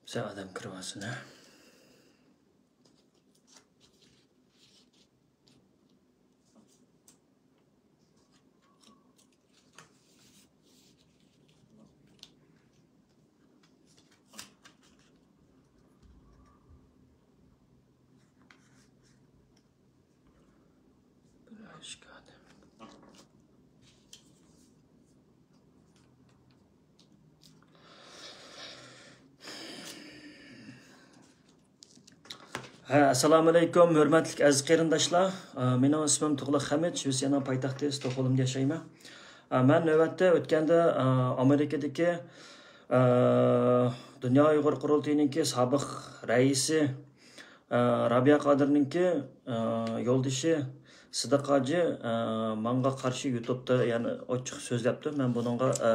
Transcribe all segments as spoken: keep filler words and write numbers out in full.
بىزە ئادەم كىرىۋالسۇن ھە. ھە، ئەسسالامۇئەلەيكۇم، ھۆرمەتلىك ئەزىز قېرىنداشلار. ئە، مېنىڭ ئىسمىم تۇغلۇق خەمىت، شىۋېتسىيەنىڭ پايتەختى ستوكھولمدا ياشايمەن. ئە، مەن نۆۋەتتە ئۆتكەندە، ئە، ئامېرىكىدىكى، ئە، دۇنيا ئۇيغۇر قۇرۇلتىيىنىڭكى سابىق رەئىسى، ئە، رابىيە قادىرنىڭكى، ئە، يولدىشى سىدىق ھاجى، ئە، ماڭا قارشى يۇتۇبتا، يەنى ئوچۇق سۆزلەپتۇ. مەن بۇنىڭغا، ئە،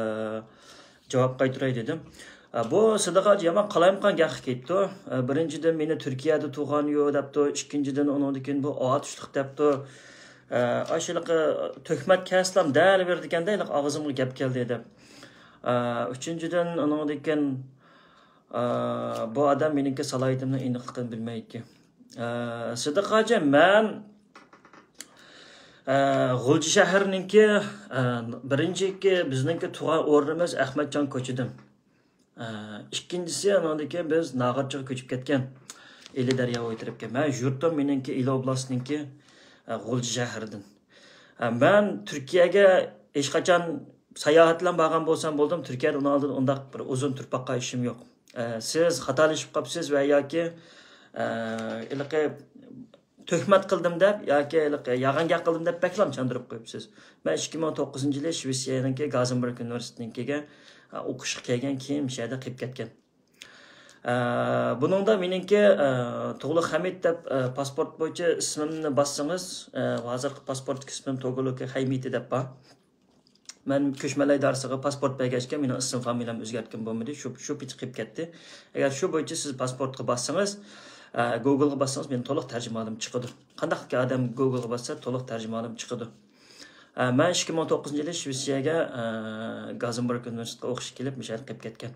جاۋاب قايتۇراي دېدىم. ئە، بۇ سىدىق ھاجى يامان قالايمىقان گەپكە كېتىپتۇ. ئە، بىرىنچىدىن، مېنى تۈركىيەدە تۇغان يوق دەپتۇ. ئىككىنچىدىن، ئۇنىڭدىن كېيىن بۇ ئاتۇشلۇق دەپتۇ. ئە، ئاشۇلىقى تۆھمەت كەلسىلام دەلىۋېرىدىكەندە، ھېلىقى ئاغزىمغا گەپ كەلدى دەپ. ئە، ئۈچىنچىدىن، ئۇنىڭدىن كېيىن، ئە، بۇ ئادەم مېنىڭكى سالاھىيىتىمنىڭ ئېنىقلىقىنى بىلمەيدىكەن. ئە، سىدىق ھاجى، مەن، ئە، غۇلجا شەھىرىنىڭكى، ئە، بىرىنچىكى، بىزنىڭكى تۇغان ئورنىمىز ئەخمەتجان كوچىدىن. ئە، ئىككىنچىسى، ئانىڭدىن كېيىن بىز ناغرىچىغا كۆچۈپ كەتكەن. ئىلى دەريا بويى تەرەپكە. مەن يۇرتۇم مېنىڭكى ئىلى ئوبلاستىنىڭكى، ئە، غۇلجا شەھىرىدىن. ئە، مەن تۈركىيەگە ھېچقاچان ساياھەت بىلەن بارغان بولسام بولدۇم، تۈركىيەدە ئۇنىڭ ئالدىدا ئۇنداق بىر ئۇزۇن تۇرۇپ باققان ئىشىم يوق. ئە، سىز خاتالىشىپ قاپسىز ۋە ياكى، ئە، ھېلىقى تۆھمەت قىلدىم دەپ ياكى ھېلىقى يالغان گەپ قىلدىم دەپ بەكلا چاندۇرۇپ قويۇپسىز. مەن ئىككى مىڭ توققۇزىنچى يىلى شىۋېتسىيەنىڭكى گازېنبېرگ ئۇنىۋېرسىتېتىنىڭكىگە، ئە، ئوقۇشقا كەلگەن، كېيىن مۇشۇ يەردە قېلىپ كەتكەن. ئە، بۇنىڭدا مېنىڭكى، ئە، تۇغلۇق خەمىت دەپ، ئە، پاسپورت بويىچە ئىسمىمنى باسسىڭىز، ئە، ھازىرقى پاسپورتتىكى ئىسمىم توگلۇك خەيمىتى دەپ بار. مەن كۆچمەنلەر ئىدارىسىغا پاسپورت بەرگەچكە، مېنىڭ ئىسىم فامىلەم ئۆزگەرتكەن بولمىدى. شۇ، شۇ پېتى قېلىپ كەتتى. ئەگەر شۇ بويىچە سىز پاسپورتقا باسسىڭىز، ئە، گوگلغا باسسىڭىز، مېنىڭ تولۇق تەرجىمىھالىم چىقىدۇ. قانداق ئادەم گوگلغا باسسا، تولۇق تەرجىمىھالىم چىقىدۇ. ئە، مەن ئىككى مىڭ توققۇزىنچى يىلى شىۋېتسىيەگە، ئە، گازېنبېرگ ئۇنىۋېرسىتېتىغا ئوقۇشقا كېلىپ، مۇشۇ يەردە قېلىپ كەتكەن.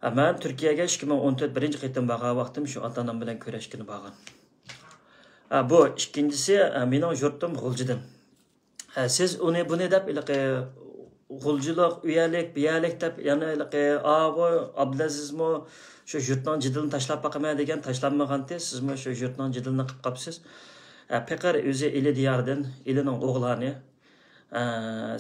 ئە، مەن تۈركىيەگە ئىككى مىڭ ئون تۆت بىرىنچى قېتىم بارغان ۋاقتىم شۇ ئاتا-ئانام بىلەن كۆرۈشكىلى بارغان. ئە، بۇ ئىككىنچىسى، ئە، مېنىڭ يۇرتۇم غۇلجىدىن. ئە، سىز ئۇنى، بۇنى دەپ ھېلىقى غۇلجىلىق، ئۇيەلىك، بۇيەلىك دەپ يەنە ھېلىقى، ئاۋۇ ئابلەزىزمۇ شۇ يۇرتنىڭ جېدىلىنى تاشلاپ باقىمەن دېگەن، تاشلانمىغانتى، سىزمۇ شۇ يۇرتنىڭ جېدىلىنى قىلىپ قاپسىز. ئە، پېقىر ئۆزى ئىلى دىيارىدىن، ئىلىنىڭ ئوغلانى. ئە،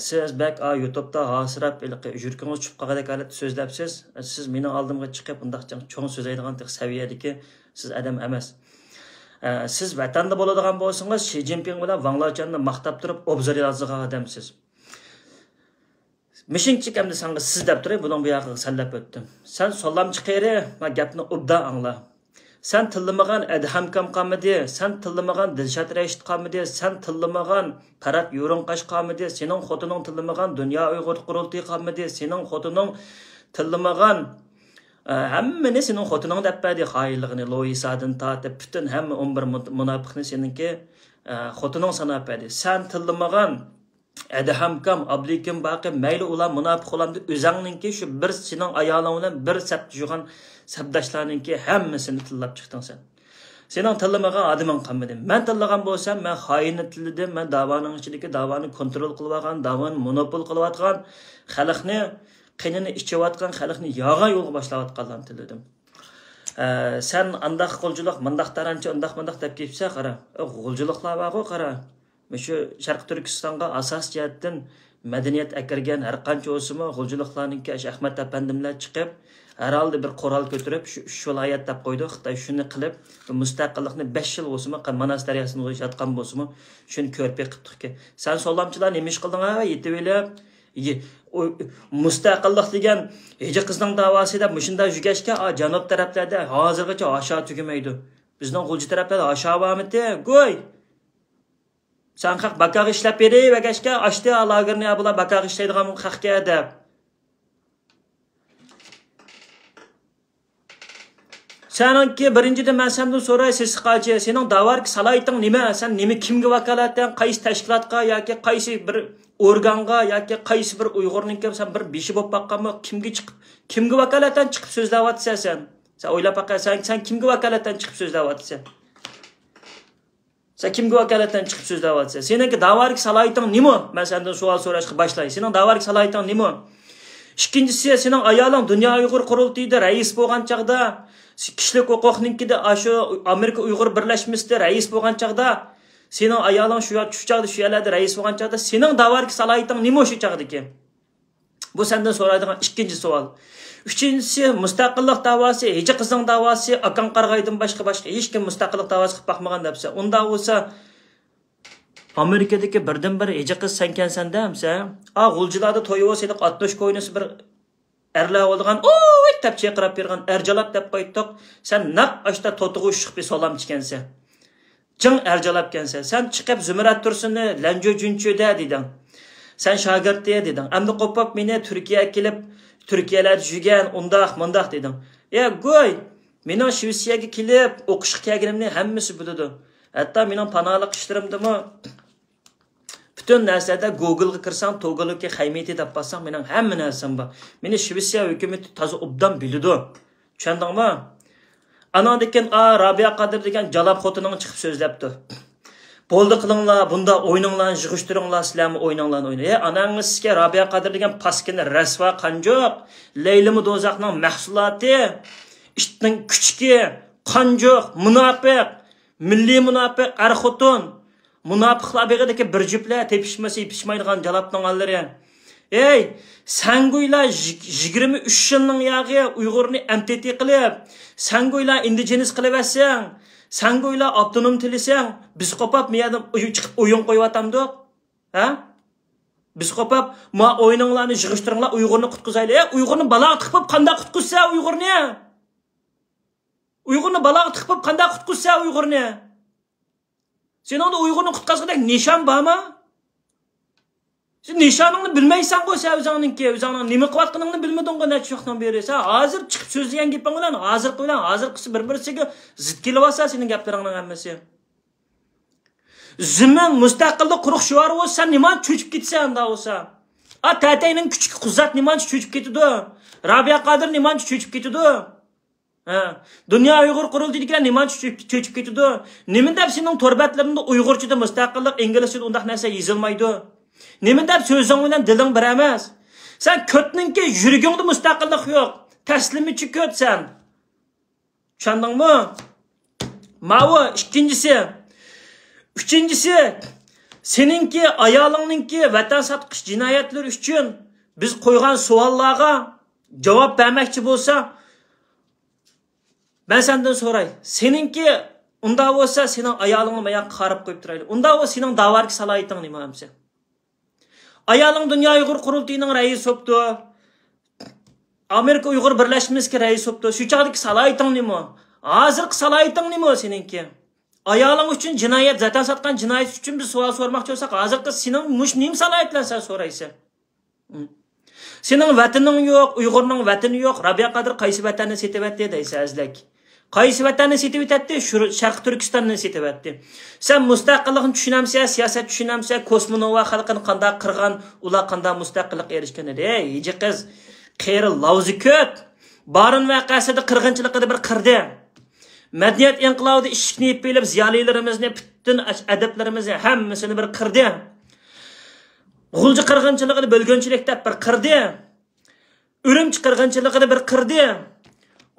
سىز بەك، ئا، يۇتۇبتا ھاسىراپ، ھېلىقى يۈرىكىڭىز چۈشۈپ قالغاندەك ھالەتتە سۆزلەپسىز. سىز مېنىڭ ئالدىمغا چىقىپ، ئۇنداق چوڭ، چوڭ سۆزلەيدىغان تېخى سەۋىيەدىكى سىز ئادەم ئەمەس. ئە، سىز ۋەتەندە بولىدىغان بولسىڭىز، شى جىنپىڭ بىلەن ۋاڭ لېچۈەننى ماختاپ تۇرۇپ، ئوبزور يازىدىغان ئادەمسىز. مىشىڭچىك ئەمدى ساڭا سىز دەپ تۇرۇپ، بۇنىڭ بۇياقىغا سەنلەپ ئۆتتۈم. سەن سوللامچى قېرى، ما گەپنى ئوبدان ئاڭلا. سەن تىللىمىغان ئەدھەمكام قالمىدى، سەن تىللىمىغان دىلشات رەشىت قالمىدى، سەن تىللىمىغان پەرھات يورۇنقاش قالمىدى، سېنىڭ خوتۇنۇڭ تىللىمىغان دۇنيا ئۇيغۇر قۇرۇلتىيى قالمىدى، سېنىڭ خوتۇنۇڭ تىللىمىغان، ئە، ھەممىنى سېنىڭ خوتۇنۇڭ دەپ بەردى، خائىنلىقىنى، لويىسادىن تارتىپ پۈتۈن ھەممە ئون بىر مۇت-، مۇناپىقنى سېنىڭكى، ئە، خوتۇنۇڭ ساناپ بەردى. سەن تىللىمىغان ئەدھەمكام، ئابلىكىم باقى، مەيلى ئۇلار مۇناپىق بولامدۇ، ئۆزەڭنىڭكى شۇ بىر سېنىڭ ئايالىڭ بىلەن بىر سەپتە يۈرگەن سەپداشلارنىڭكى ھەممىسىنى تىللاپ چىقتىڭ سەن. سېنىڭ تىللىمىغان ئادىمىڭ قالمىدى. مەن تىللىغان بولسام، مەن خائىننى تىللىدىم، مەن داۋانىڭ ئىچىدىكى داۋانى كونترول قىلىۋالغان، داۋانى مونوپول قىلىۋاتقان، خەلقنى قېنىنى ئىچىۋاتقان، خەلقنى ياغان يولغا باشلاۋاتقانلارنى تىللىدىم. ئە، سەن ئانداق غۇلجىلىق، مۇنداق تارانچى، ئۇنداق مۇنداق دەپ كېتىپسەن، قارا. ئە، غۇلجىلىقلار بارغۇ، قارا. مۇشۇ شەرقىي تۈركىستانغا ئاساسىي جەھەتتىن مەدەنىيەت ئەكىرگەن ھەر قانچە بولسىمۇ، غۇلجىلىقلارنىڭكى ئاشۇ ئەخمەت ئەپەندىملەر چىقىپ، ھەر ھالدا بىر قورال كۆتۈرۈپ، شۇ ئۈچ ۋىلايەت دەپ قويدى. خىتاي شۇنى قىلىپ، مۇستەقىللىقنى بەش يىل بولسىمۇ، ماناس دەرياسىنى ياتقان بولسىمۇ، شۇنى كۆرپە قىپتۇقكەن. سەن سولامچىلار نېمە ئىش قىلدىڭ ھە، يېتىۋېلىپ؟ يې-، ئۇ، مۇستەقىللىق دېگەن ھىجى قىزنىڭ داۋاسى دەپ مۇشۇنداق يۈگەشكە، ئا، جەنۇب تەرەپلەردە ھازىرغىچە ھاشا تۈگىمەيدۇ. بىزنىڭ غۇلجا تەرەپلەردە ھاشا بارمىتى؟ گۇي! سەن خەق باكاغا ئىشلەپ بېرىۋەرگەچكە، ئاچتى لاگېرنى، بۇلار باكاغا ئىشلەيدىغان خەقكە دەپ. سەنىڭكى بىرىنچىدىن مەن سەندىن سوراي، سېسىق ھاجى، سېنىڭ داۋاركى سالاھىيىتىڭ نېمە؟ سەن نېمە، كىمگە ۋاكالىتەن، قايسى تەشكىلاتقا ياكى قايسى بىر ئورگانغا ياكى قايسى بىر ئۇيغۇرنىڭكى سەن بىر بېشى بولۇپ باققانمۇ؟ كىمگە چىقىپ، كىمگە ۋاكالىتەن چىقىپ سۆزلەۋاتىسەن سەن؟ سەن ئويلاپ باقە، سەن، سەن كىمگە ۋاكالەتەن چىقىپ سۆزلەۋاتىسەن؟ سەن كىمگە ۋاكالەتەن چىقىپ سۆزلەۋاتىسەن؟ سېنىڭكى داۋالىك سالاھىيىتىڭ نېمە؟ مەن سەندىن سوئال سوراشقا باشلاي. سېنىڭ داۋالىك سالاھىيىتىڭ نېمە؟ ئىككىنچىسى، سېنىڭ ئايالىڭ دۇنيا ئۇيغۇر قۇرۇلتىيىدا رەئىس بولغان چاغدا، كىشىلىك ھوقۇقنىڭكىدە، ئاشۇ ئامېرىكا ئۇيغۇر بىرلەشمىسىدە رەئىس بولغان چاغدا، سېنىڭ ئايالىڭ شۇ، شۇ چاغدا، شۇ يەرلەردە رەئىس بولغان چاغدا، سېنىڭ داۋالىك سالاھىيىتىڭ نېمە شۇ چاغدىكى؟ بۇ سەندىن سورايدىغان ئىككىنچى سوئال. ئۈچىنچىسى، مۇستەقىللىق داۋاسى، ھېجى قىزىڭ داۋاسى، ئاكاڭ قارىغايدىن باشقا، باشقا ھېچكىم مۇستەقىللىق داۋاسى قىلىپ باقمىغان دەپسەن. ئۇنداق بولسا، ئامېرىكىدىكى بىردىنبىر ھېجى قىز سەنكەنسەن-دە، ئەمسە. ئا، غۇلجىلاردا توي بولسا، ھېلىقى ئاتمىش كوينىسى بىر ئەرلەر بولىدىغان، «ئۇي!» دەپ چىرقىراپ بېرىدىغان ئەر جالاپ دەپ قويدۇق. سەن نەق ئاشتا توتىغا ئۇششۇق بىر سولامچىكەنسەن. جىڭ ئەر جالاپكەنسەن. سەن چىقىپ زۇمرەت تۇرسۇننى لەنجۇ جۈنچۈدە دېدىڭ. سەن شاگىرتى دېدىڭ. ئەمدى قوپۇپ مېنى تۈركىيەگە كېلىپ، تۈركىيەلەردە يۈرگەن، ئۇنداق، مۇنداق دېدىڭ. ئە، گۇي، مېنىڭ شىۋېتسىيەگە كېلىپ ئوقۇشقا كەلگىنىمنى ھەممىسى بىلىدۇ. ھەتتا مېنىڭ پاناھلىق ئىشلىرىمدىمۇ پۈتۈن نەرسىلەردە گوگلغا كىرسەڭ، توگلۇكى خەيمىتى دەپ باسساڭ، مېنىڭ ھەممە نەرسەم بار. مېنى شىۋېتسىيە ھۆكۈمىتى تازا ئوبدان بىلىدۇ. چۈشەندىڭمۇ؟ ئاناندىن كېيىن، ئا، رابىيە قادىر دېگەن جالاپ خوتۇنۇڭ چىقىپ سۆزلەپتۇ. بولدى قىلىڭلار، بۇنداق ئويناڭلارنى يىغىشتۇرۇڭلار، سىلەرمۇ ئويناڭلارنى ئويناڭ. ئە، ئاناڭ سىزگە رابىيە قادىر دېگەن پاسكىنا رەسۋا قانجۇق، لەيلىمۇ دوزاخنىڭ مەھسۇلاتى، ئىتنىڭ كۈچۈكى، قانجۇق، مۇناپىق، مىللىي مۇناپىق، ئەر خوتۇن. مۇناپىقلار بېغىدىكى بىر جۈپلەر، تېپىشمىسا يېپىشمايدىغان جالاپنىڭ ھاللىرى. ئەي، سەنگۇيلا يىگ-، يىگىرمە ئۈچ يىلنىڭ ياغى ئۇيغۇرنى ئەمتىتى قىلىپ، سەنگۇيلا ئىندىجېنىس قىلىۋەتسەڭ، سەنگۇيلا ئاپتونوم تىلىسەڭ، بىز قوپاپ مۇ يەردىن ئويۇن چىقىپ ئويۇن قويۇۋاتامدۇق؟ ھە؟ بىز قوپاپ، ما ئويۇنۇڭلارنى يىغىشتۇرۇڭلار، ئۇيغۇرنى قۇتقۇزايلى. ئە، ئۇيغۇرنى بالاغا تىقىپ قانداق قۇتقۇزسا ئۇيغۇرنى؟ ئۇيغۇرنى بالاغا تىقىپ قانداق قۇتقۇزسا ئۇيغۇرنى؟ سېنىڭدە ئۇيغۇرنى قۇتقۇزغۇدەك نىشان بارمۇ؟ سەن نىشانىڭنى بىلمەيسەنغۇ سەن ئۆزۈڭنىڭكى، ئۆزۈڭنىڭ نېمە قىلىۋاتقىنىڭنى بىلمىدىڭغۇ نەچچە ۋاقىتنىڭ بېرى. سەن ھازىر چىقىپ سۆزلىگەن گېپىڭ بىلەن ھازىرقى بىلەن ھازىرقىسى بىر-بىرسىگە زىت كېلىۋاتسا سېنىڭ گەپلىرىڭنىڭ ھەممىسى. زېمىن مۇستەقىللىق قۇرۇق شوئارى بولسا سەن نېمانچە چۆچۈپ كېتىسەن ئۇنداق بولسا؟ ئا، تەتەينىڭ كۈچۈكى قۇزات نېمانچە چۆچۈپ كېتىدۇ؟ رابىيە قادىر نېمانچە چۆچۈپ كېتىدۇ؟ ھە، دۇنيا ئۇيغۇر قۇرۇلتىيىدىكىلەر نېمانچە چۆ-، چۆچۈپ كېتىدۇ؟ نېمە دەپ سېنىڭ تور بەتلىرىڭدە ئۇيغۇرچىدا، مۇستەقىللىق، ئىنگلىزچىدا ئۇنداق نەرسە يېزىلمايدۇ؟ نېمە دەپ سۆزۈڭ بىلەن دىلىڭ بىر ئەمەس؟ سەن كۆتنىڭكى يۈرىكىڭدە مۇستەقىللىق يوق. تەسلىمىچى كۆت سەن. چۈشەندىڭمۇ؟ ماۋۇ ئىككىنچىسى. ئۈچىنچىسى، سېنىڭكى ئايالىڭنىڭكى ۋەتەن ساتقۇچ جىنايەتلىرى ئۈچۈن بىز قويغان سوئاللارغا جاۋاب بەرمەكچى بولسا، مەن سەندىن سوراي، سېنىڭكى ئۇنداق بولسا، سېنىڭ ئايالىڭنى ماياققا قاراپ قويۇپ تۇرايلى. ئۇنداق بولسا، سېنىڭ داۋادىكى سالاھىيىتىڭ نېمە ئەمسە؟ ئايالىڭ دۇنيا ئۇيغۇر قۇرۇلتىيىنىڭ رەئىسى بوپتۇ. ئامېرىكا ئۇيغۇر بىرلەشمىسىگە رەئىس بوپتۇ. شۇ چاغدىكى سالاھىيىتىڭ نېمە؟ ھازىرقى سالاھىيىتىڭ نېمە سېنىڭكى؟ ئايالىڭ ئۈچۈن جىنايەت، ۋەتەن ساتقان جىنايەت ئۈچۈن بىز سوئال سورىماقچى بولساق، ھازىرقى سېنىڭ مۇشۇ نېمە سالاھىيەت بىلەن سەن سورايسەن؟ سېنىڭ ۋەتىنىڭ يوق، ئۇيغۇرنىڭ ۋەتىنى يوق. رابىيە قادىر قايسى ۋەتەننى سېتىۋەتتى دەيسەن ئەزلەك. قايسى ۋەتەننى سېتىۋېتەتتى؟ شۇ شەرقىي تۈركىستاننى سېتىۋەتتى. سەن مۇستەقىللىقنى چۈشىنەمسەن، سىياسەت چۈشىنەمسەن، كوسمونوۋا خەلقىنى قانداق قىرغان، ئۇلار قانداق مۇستەقىللىققا ئېرىشكەن ئىدى؟ ھېي، ھېجىقىز، قېرى لاۋزىكۆت. بارىن ۋەقەسىدە قىرغىنچىلىقىدا بىر قىردى. مەدەنىيەت ئىنقىلابىدا ئىشىكنى يېپىپ ئېلىپ، زىيالىيلىرىمىزنى، پۈتۈن ئەدىبلىرىمىزنى، ھەممىسىنى بىر قىردى. غۇلجا قىرغىنچىلىقىدا بۆلگۈنچىلىك دەپ بىر قىردى. ئۈرۈمچى قىرغىنچىلىقىدا بىر قىردى.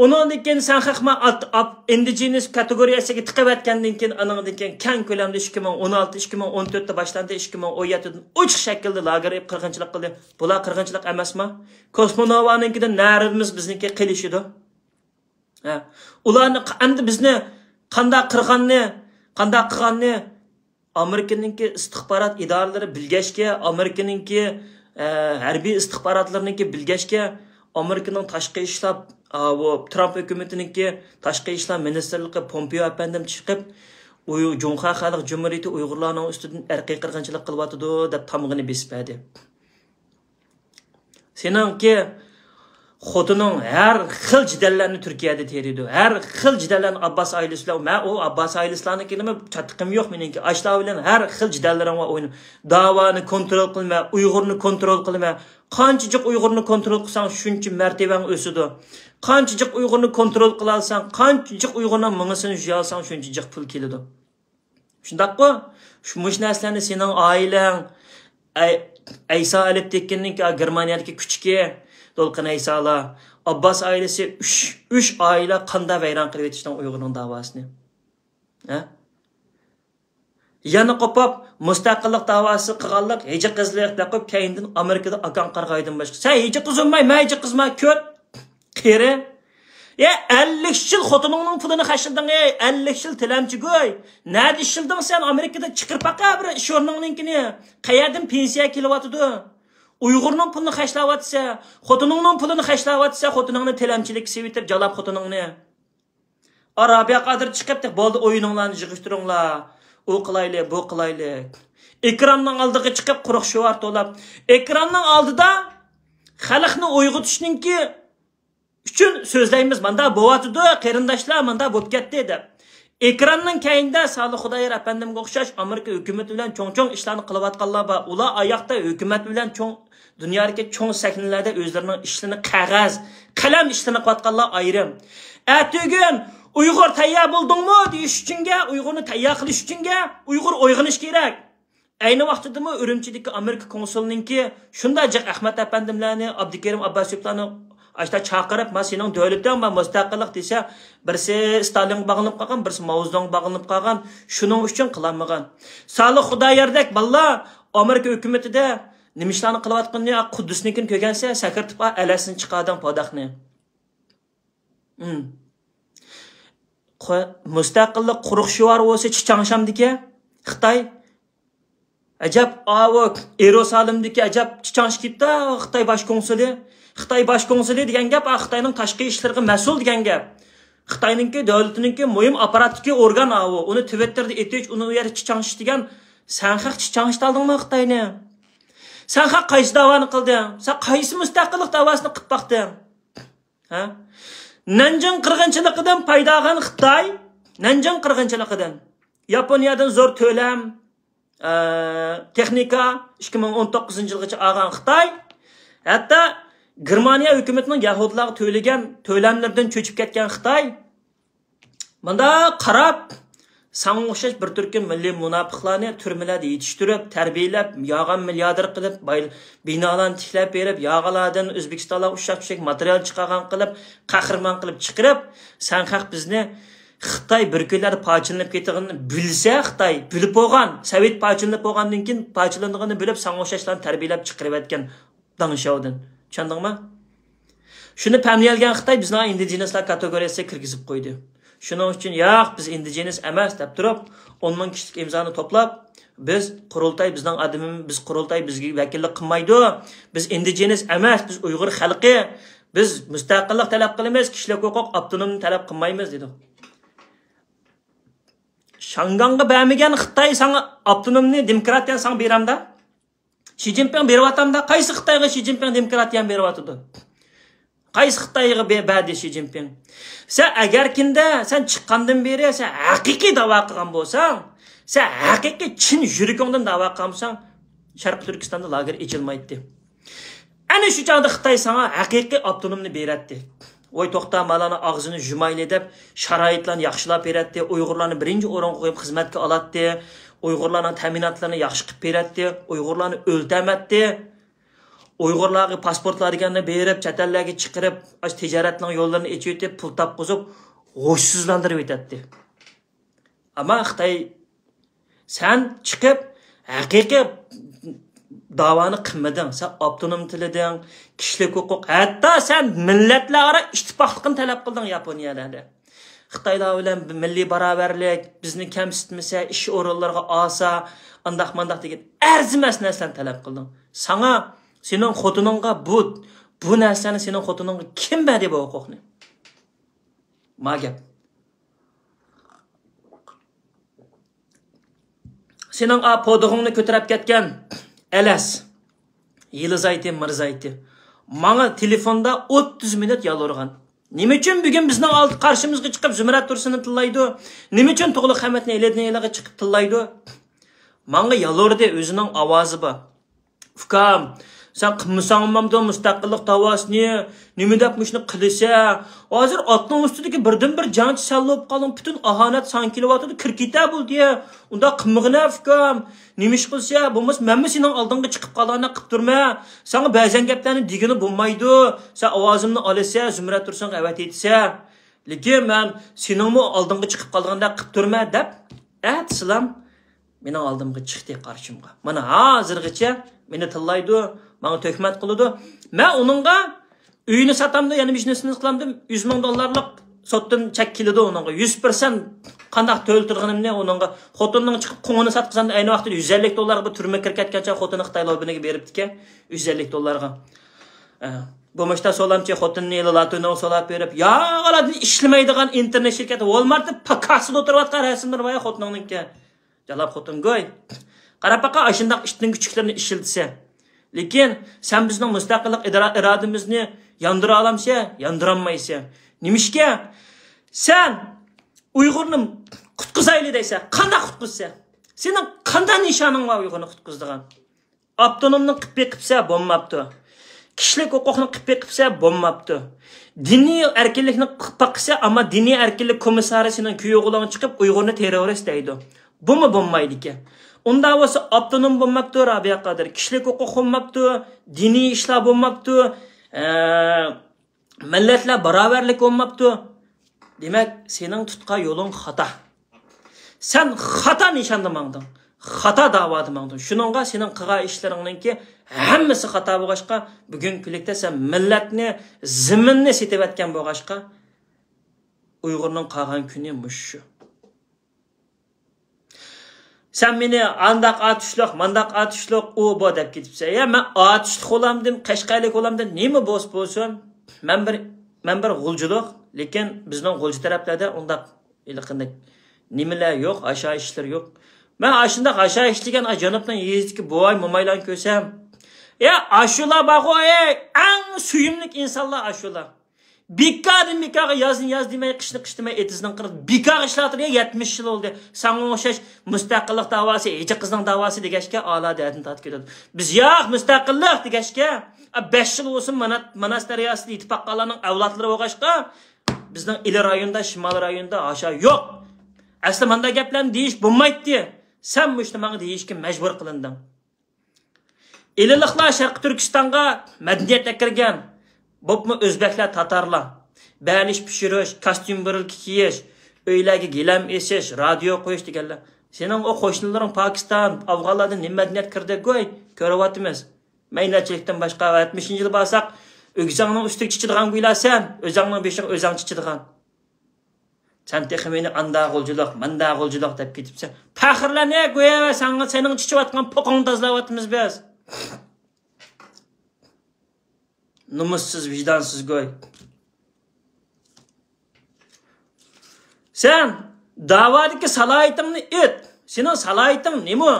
ئۇنىڭدىن كېيىن سەن خەقما ئات-، ئاپ-، ئىندىجېنىس كاتېگورىيەسىگە تىقىۋەتكەندىن كېيىن، ئانىڭدىن كېيىن كەڭ كۆلەمدە ئىككى مىڭ ئون ئالتە، ئىككى مىڭ ئون تۆتتە باشلاندى، ئىككى مىڭ ئون يەتتىدىن ئوچۇق شەكىلدە لاگېر قىرغىنچىلىق قىلدى. بۇلار قىرغىنچىلىق ئەمەسما؟ كوسمونوۋانىڭكىدىن نەرىمىز بىزنىڭكى قېلىشىدۇ. ھە. ئۇلارنى ق-، ئەمدى بىزنى قانداق قىرغاننى، قانداق قىلغاننى ئامېرىكىنىڭكى ئىستىخبارات ئىدارىلىرى بىلگەچكە، ئامېرىكىنىڭكى، ئە، ھەربىي ئىستىخباراتلىرىنىڭكى بىلگەچكە، ئامېرىكىنىڭ تاشقى ئىشلار، ئا، بۇ ترامپ ھۆكۈمىتىنىڭكى تاشقى ئىشلار مىنىستىرلىقى پومپېئو ئەپەندىم چىقىپ، ئۇي-، جۇڭخۇا خەلق جۇمھۇرىيىتى ئۇيغۇرلارنىڭ ئۈستىدىن ئىرقىي قىرغىنچىلىق قىلىۋاتىدۇ، دەپ تامغىنى بېسىپ بەردى. سېنىڭكى خوتۇنۇڭ ھەر خىل جېدەللەرنى تۈركىيەدە تېرىيدۇ. ھەر خىل جېدەللەرنى ئابباس ئائىلىسى بىلەن، مەن ئۇ ئابباس ئائىلىسىلەرنىڭكىنىمۇ چاتىقىم يوق مېنىڭكى. ئاشۇلار بىلەن ھەر خىل جېدەللىرىڭ بار ئوينا. داۋانى كونترول قىلما، ئۇيغۇرنى كونترول قىلما. قانچىچىق ئۇيغۇرنى كونترول قىلساڭ، شۇنچە مەرتىۋەڭ ئۆسىدۇ. قانچە جىق ئۇيغۇرنى كونترول قىلالساڭ، قانچە جىق ئۇيغۇرنىڭ مېڭىسىنى يۇيالساڭ، شۇنچە جىق پۇل كېلىدۇ. شۇنداققۇ؟ شۇ، مۇشۇ نەرسىلەرنى سېنىڭ ئائىلەڭ، ئەي-، ئەيسا ئېلىپ تەگكەندىن كېيىن، گېرمانىيەدىكى كۈچۈكى، دولقۇن ئەيسالار، ئابباس ئائىلىسى، ئۈچ، ئۈچ ئائىلە قانداق ۋەيران قىلىۋېتىشتىڭ ئۇيغۇرنىڭ داۋاسىنى؟ ھە؟ يەنە قوپۇپ، مۇستەقىللىق داۋاسى قىلغانلىق ھىجى قىزلىق دەپ قويۇپ، كەينىدىن ئامېرىكىدا ئاكاڭ قارىغايدىن باشقا. سەن ھىجى قىزۇلماي، مەن ھىجى قىزما، كۆر. قېرى. يا، ئەللىك يىل خوتۇنۇڭنىڭ پۇلىنى خەجلىدىڭ، ئەي، ئەللىك يىل تىلەمچىگۇي. نەدە ئىشلىدىڭ سەن؟ ئامېرىكىدا چىقىرىپ باقە بىر ئىش ئورنۇڭنىڭكىنى. قەيەردىن پېنسىيە كېلىۋاتىدۇ؟ ئۇيغۇرنىڭ پۇلىنى خەجلەۋاتىسەن، خوتۇنۇڭنىڭ پۇلىنى خەجلەۋاتىسەن، خوتۇنۇڭنى تىلەمچىلىككە سېلىۋېتىپ، جالاپ خوتۇنۇڭنى. ئا، رابىيە قادىر چىقىپ، بولدى، ئويۇنۇڭلارنى يىغىشتۇرۇڭلار. ئۇ قىلايلى، بۇ قىلايلى. ئېكراننىڭ ئالدىغا چىقىپ، قۇرۇق شوئار توۋلاپ. ئېكراننىڭ ئالدىدا خەلقنى ئويغىتىشنىڭكى ئۈچۈن سۆزلەيمىز، ماندا بوۋاتىدۇ، قېرىنداشلار، ماندا بوپ كەتتى دەپ. ئېكراننىڭ كەينىدە سالىھ خۇدايار ئەپەندىمگە ئوخشاش ئامېرىكا ھۆكۈمىتى بىلەن چوڭ-چوڭ ئىشلارنى قىلىۋاتقانلار بار. ئۇلار ئاياقتا ھۆكۈمەت بىلەن چوڭ، دۇنيادىكى چوڭ سەھنىلەردە ئۆزلىرىنىڭ ئىشلىرىنى، قەغەز، قەلەم ئىشلىرىنى قىلىۋاتقانلار ئايرىم. ئەتىگۈن ئۇيغۇر تەييار بولدۇڭمۇ دېيىش ئۈچۈنگە، ئۇيغۇرنى تەييار قىلىش ئۈچۈنگە ئۇيغۇر ئويغىنىش كېرەك. ئەينى ۋاقتىدىمۇ ئۈرۈمچىدىكى ئامېرىكا كونسۇلىنىڭكى شۇنداق جىق ئەخمەت ئەپەندىملەرنى، ئابدۇكېرىم ئابباسوفلارنى ئاشتا چاقىرىپ، ما سېنىڭ دۆلىتىڭ، ما مۇستەقىللىق دېسە، بىرسى ستالىنغا باغلىنىپ قالغان، بىرسى ماۋزېدۇڭغا باغلىنىپ قالغان. شۇنىڭ ئۈچۈن قىلالمىغان. سالىھ خۇداياردەك بالىلار ئامېرىكا ھۆكۈمىتىدە نېمە ئىشلارنى قىلىۋاتقىنىنى، قۇددۇسنىڭكىنى كۆرگەنسە، سەكرىتىپ، ئەلەسىنى چىقاردىڭ پاداقنى. ھىم. قو-، مۇستەقىللىق قۇرۇق شوئار بولسا چىچاڭشامدىكى خىتاي. ئەجەب، ئاۋۇ ئېروسالىمدىكى ئەجەب چىچاڭشىپ كېتىپتۇ خىتاي باش كونسۇلى. خىتاي باش كونسۇلى دېگەن گەپ، ئا، خىتاينىڭ تاشقى ئىشلىرىغا مەسئۇل دېگەن گەپ. خىتاينىڭكى، دۆلىتىنىڭكى مۇھىم ئاپپاراتتىكى ئورگان ئاۋۇ. ئۇنى تىۋىتتېردا ئېتىش، ئۇنى ئۇ يەردە چىچاڭشىش دېگەن، سەن خەق چىچاڭشىتالدىڭمۇ خىتاينى؟ سەن خەق قايسى داۋانى قىلدىڭ؟ سەن قايسى مۇستەقىللىق داۋاسىنى قىلىپ باقتىڭ؟ ھە؟ نەنجىڭ قىرغىنچىلىقىدىن پايدا ئالغان خىتاي، نەنجىڭ قىرغىنچىلىقىدىن ياپونىيەدىن زور تۆلەم، ئە، تېخنىكا، ئىككى مىڭ ئون توققۇزىنچى يىلغىچە ئالغان خىتاي، ھەتتا گېرمانىيە ھۆكۈمىتىنىڭ يەھۇدىيلارغا تۆلىگەن تۆلەملىرىدىن چۆچۈپ كەتكەن خىتاي، مۇنداق قاراپ، ساڭا ئوخشاش بىر تۈركۈم مىللىي مۇناپىقلارنى تۈرمىلەردە يېتىشتۈرۈپ، تەربىيەلەپ، يالغان مىلياردېر قىلىپ، باي-، بىنالارنى تىكلەپ بېرىپ، يالغانلاردىن ئۆزبېكىستانلارغا ئۇششاق چۈششەك ماتېرىيال چىقارغان قىلىپ، قەھرىمان قىلىپ چىقىرىپ، سەن خەق بىزنى خىتاي بىر كۈنلەردە پارچىلىنىپ كېتىدىغىنىنى بىلسە، خىتاي بىلىپ بولغان، سوۋېت پارچىلىنىپ بولغاندىن كېيىن پارچىلىنىدىغىنىنى بىلىپ، ساڭا ئوخشاشلارنى تەربىيەلەپ چىقىرىۋەتكەن داڭشياۋدىن. چۈشەندىڭمۇ؟ شۇنى پەملىيەلىگەن خىتاي بىزنىڭ ئىندىجېنىسلار كاتېگورىيەسىگە كىرگۈزۈپ قويدى. شۇنىڭ ئۈچۈن ياق، بىز ئىندىجېنىس ئەمەس دەپ تۇرۇپ، ئون مىڭ كىشىلىك ئىمزانى توپلاپ، بىز قۇرۇلتاي بىزنىڭ ئادىمىمىز، بىز قۇرۇلتاي بىزگە ۋەكىللىك قىلمايدۇ، بىز ئىندىجېنىس ئەمەس، بىز ئۇيغۇر خەلقى، بىز مۇستەقىللىق تەلەپ قىلىمىز، كىشىلىك ھوقۇق، ئاپتونومنى تەلەپ قىلمايمىز دېدۇق. شياڭگاڭغا بەرمىگەن خىتاي ساڭا ئاپتونومنى، دېموكراتىيەنى ساڭا بېرەمدۇ؟ شى جىنپىڭ بېرىۋاتامدا؟ قايسى خىتايغا شى جىنپىڭ دېموكراتىيەنى بېرىۋاتىدۇ؟ قايسى خىتايغا بە-، بەردى شى جىنپىڭ؟ سەن ئەگەركىندە، سەن چىققاندىن بېرى سەن ھەقىقىي داۋا قىلغان بولساڭ، سەن ھەقىقىي چىن يۈرىكىڭدىن داۋا قىلغان بولساڭ، شەرقىي تۈركىستاندا لاگېر ئېچىلمايتتى. ئەنە شۇ چاغدا خىتاي ساڭا ھەقىقىي ئاپتونومنى بېرەتتى. ۋاي توختا، مالارنىڭ ئاغزىنى يۇمايلى دەپ، شارائىتلارنى ياخشىلاپ بېرەتتى، ئۇيغۇرلارنى بىرىنچى ئورۇنغا قويۇپ خىزمەتكە ئالاتتى، ئۇيغۇرلارنىڭ تەمىناتلىرىنى ياخشى قىلىپ بېرەتتى، ئۇيغۇرلارنى ئۆلتۈرمەتتى. ئۇيغۇرلارغا پاسپورتلار دېگەننى بېرىپ، چەت ئەللەرگە چىقىرىپ، ئاشۇ تىجارەتنىڭ يوللىرىنى ئېچىۋېتىپ، پۇل تاپقۇزۇپ، ھوشسىزلاندۇرۇۋېتەتتى. ئەمما خىتاي، سەن چىقىپ ھەقىقىي داۋانى قىلمىدىڭ. سەن ئاپتونوم تىلىدىڭ، كىشىلىك ھوقۇق، ھەتتا سەن مىللەتلەر ئارا ئىتتىپاقلىقنى تەلەپ قىلدىڭ ياپونىيەلەردە. خىتايلار بىلەن مىللىي باراۋەرلىك، بىزنى كەمسىتمىسە، ئىش ئورۇنلىرىغا ئالسا، ئانداق مانداق دېگەن ئەرزىمەس نەرسىلەرنى تەلەپ قىلدىڭ. ساڭا، سېنىڭ خوتۇنۇڭغا بۇ، بۇ نەرسىلەرنى سېنىڭ خوتۇنۇڭغا كىم بەردى بۇ ھوقۇقنى؟ ما گەپ. سېنىڭ ئا پودۇغۇڭنى كۆتۈرۈپ كەتكەن ئەلەس، يىلىزايتى، مىرزايتى ماڭا تېلېفوندا ئوتتۇز مىنۇت يالۋۇرغان. نېمە ئۈچۈن بۈگۈن بىزنىڭ ئالدى قارشىمىزغا چىقىپ زۇمرەت تۇرسۇننى تىللايدۇ؟ نېمە ئۈچۈن تۇغلۇق خەمەتنى ئېلىدىن ئېلىغا چىقىپ تىللايدۇ؟ ماڭا يالۋۇردى، ئۆزىنىڭ ئاۋازى بار. ئۇكام، سەن قىلمىساڭ بولمامدۇ مۇستەقىللىق داۋاسىنى؟ نېمە دەپ مۇشۇنى قىلىسەن؟ ھازىر ئاتنىڭ ئۈستىدىكى بىردىنبىر جەڭچى سەن بولۇپ قالدىڭ. پۈتۈن ئاھانەت ساڭا كېلىۋاتىدۇ. كىر كېتە بولدى. ئۇنداق قىلمىغىنە، ئۇكام. نېمە ئىش قىلسا، بولمىسا مەنمۇ سېنىڭ ئالدىڭغا چىقىپ قالغاندەك قىلىپ تۇرمەن. ساڭا بەزەن گەپلەرنى دېگىلى بولمايدۇ. سەن ئاۋازىمنى ئالىسەن، زۇمرەت تۇرسۇنغا ئەۋەتىۋېتىسەن. لېكىن مەن سېنىڭمۇ ئالدىڭغا چىقىپ قالغاندەك قىلىپ تۇرمەن دەپ، ئەتىسىلام مېنىڭ ئالدىمغا چىقتى قارشىمغا. مانا ھازىرغىچە مېنى تىللايدۇ، ماڭا تۆھمەت قىلىدۇ. مەن ئۇنىڭغا ئۆينى ساتامدۇ، يەنە بىزنېسنى قىلامدۇ، يۈز مىڭ دوللارلىق سوتتىن چەك كېلىدۇ ئۇنىڭغا. يۈز پىرسەنت قانداق تۆلىتىدىغىنىمنى ئۇنىڭغا، خوتۇننىڭ چىقىپ قوڭىنى ساتقۇزامدۇ، ئەينى ۋاقىتتا يۈز ئەللىك دوللارغا بىر تۈرمىگە كىرىپ كەتكەن چاغ خوتۇنى خىتاي لوبىنىگە بېرىپتىكەن، يۈز ئەللىك دوللارغا. ئە، بولمۇشتا سولامچى خوتۇننى ئېلىلا تۈنۈڭ سولاپ بېرىپ، يا ئالادىن ئىشلىمەيدىغان ئىنتېرنېت شىركەتى ۋولمارتتا پاكاسىدا ئولتۇرۇۋاتقان رەسىملىرى بار خوتۇنۇڭنىڭكى. جالاپ خوتۇن گوي. قاراپ باققان ئاشۇنداق ئىتنىڭ كۈچۈكلىرىنى ئىشلىتىسەن. لېكىن سەن بىزنىڭ مۇستەقىللىق ئىدرا-، ئىرادىمىزنى ياندۇرالامسەن؟ ياندۇرالمايسەن. نېمىشقا؟ سەن ئۇيغۇرنى قۇتقۇزايلى دەيسەن. قانداق قۇتقۇزىسەن؟ سېنىڭ قانداق نىشانىڭ بار ئۇيغۇرنى قۇتقۇزىدىغان؟ ئاپتونومنى قىلىپ بېقىپسە بولماپتۇ. كىشىلىك ھوقۇقنى قىلىپ بېقىپسە بولماپتۇ. دىنىي ئەركىنلىكنى قىلىپ باقىسە، ئەمما دىنىي ئەركىنلىك كومىسسارى سېنىڭ كۈيئوغلۇڭ چىقىپ ئۇيغۇرنى تېررورىست دەيدۇ. بۇمۇ بولمايدىكەن. ئۇنداق بولسا ئاپتونوم بولماپتۇ رابىيە قادىر، كىشىلىك ھوقۇق بولماپتۇ، دىنىي ئىشلار بولماپتۇ، ئە، مىللەتلەر باراۋەرلىك بولماپتۇ. دېمەك، سېنىڭ تۇتقان يولۇڭ خاتا. سەن خاتا نىشاندا ماڭدىڭ. خاتا داۋادا ماڭدىڭ. شۇنىڭغا سېنىڭ قىلغان ئىشلىرىڭنىڭكى ھەممىسى خاتا بولغاچقا، بۈگۈنكى كۈنلۈكتە سەن مىللەتنى، زېمىننى سېتىۋەتكەن بولغاچقا، ئۇيغۇرنىڭ قالغان كۈنى مۇشۇ. سەن مېنى ئانداق ئاتۇشلۇق، مانداق ئاتۇشلۇق، ئۇ بۇ دەپ كېتىپسەن. يا، مەن ئاتۇشلۇق بولامدىم، قەشقەرلىك بولامدىم، نېمە بولسا بولسۇن. مەن بىر، مەن بىر غۇلجىلىق، لېكىن بىزنىڭ غۇلجا تەرەپلەردە ئۇنداق ھېلىقىندەك نېمىلەر يوق، ئاشۇ ئىشلار يوق. مەن ئاشۇنداق ئاشۇ ئىشلىگەن جەنۇبنىڭ يېزىسىدىكى بوۋاي، مومايلارنى كۆرسەم، يا، ئاشۇلار بارغۇ، ئەي، ئەڭ سۆيۈملۈك ئىنسانلار ئاشۇلار. بىكاردىن بىكارغا يازنى ياز دېمەي، قىشنى قىش دېمەي، ئېتىزنىڭ قىرىدا بىكارغا ئىشلەۋاتىدۇ. يەتمىش يىل بولدى. ساڭا ئوخشاش مۇستەقىللىق داۋاسى، ھېجە قىزنىڭ داۋاسى دېگەچكە، ئالا دەردىنى تارتىپ كېتىدۇ. بىز ياق، مۇستەقىللىق دېگەچكە، ئا، بەش يىل بولسۇن مانا، ماناس دەرياسىدا يېتىپ باققانلارنىڭ ئەۋلادلىرى بولغاچقا، بىزنىڭ ئىلى رايوندا، شىمال رايوندا ھاشا يوق. ئەسلى مانداق گەپلەرنى دېيىش بولمايتتى. سەن مۇشۇنى ماڭا دېيىشكە مەجبۇر قىلىندىڭ. ئىلىلىقلار شەرقىي تۈركىستانغا مەدەنىيەت ئەكىرگەن، بولۇپمۇ ئۆزبەكلەر، تاتارلار. بەلىش پىشۇرۇش، كاستيۇم بۇرۇلكا كىيىش، ئۆيلەرگە گىلەم ئېسىش، رادىيو قويۇش دېگەنلەر. سېنىڭ ئۇ قوشنىلىرىڭ پاكىستان، ئافغانلاردىن نېمە مەدەنىيەت كىردى گۇي؟ كۆرۈۋاتىمىز. مەينەتچىلىكتىن باشقا، يەتمىشىنچى يىل بارساق، ئۆگزەڭنىڭ ئۈستىگە چىچىدىغان گۇيلا سەن، ئۆزەڭنىڭ بېشىغا ئۆزەڭ چىچىدىغان. سەن تېخى مېنى ئاندا غۇلجىلىق، ماندا غۇلجىلىق دەپ كېتىپسەن. پەخىرلەن، ئەي گۇي، ساڭا، سېنىڭ چىچىۋاتقان پوقۇڭنى تازىلاۋاتىمىز بىز. نومۇسسىز، ۋىجدانسىز گۇي. سەن داۋادىكى سالاھىيىتىڭنى ئېيت. سېنىڭ سالاھىيىتىڭ نېمە؟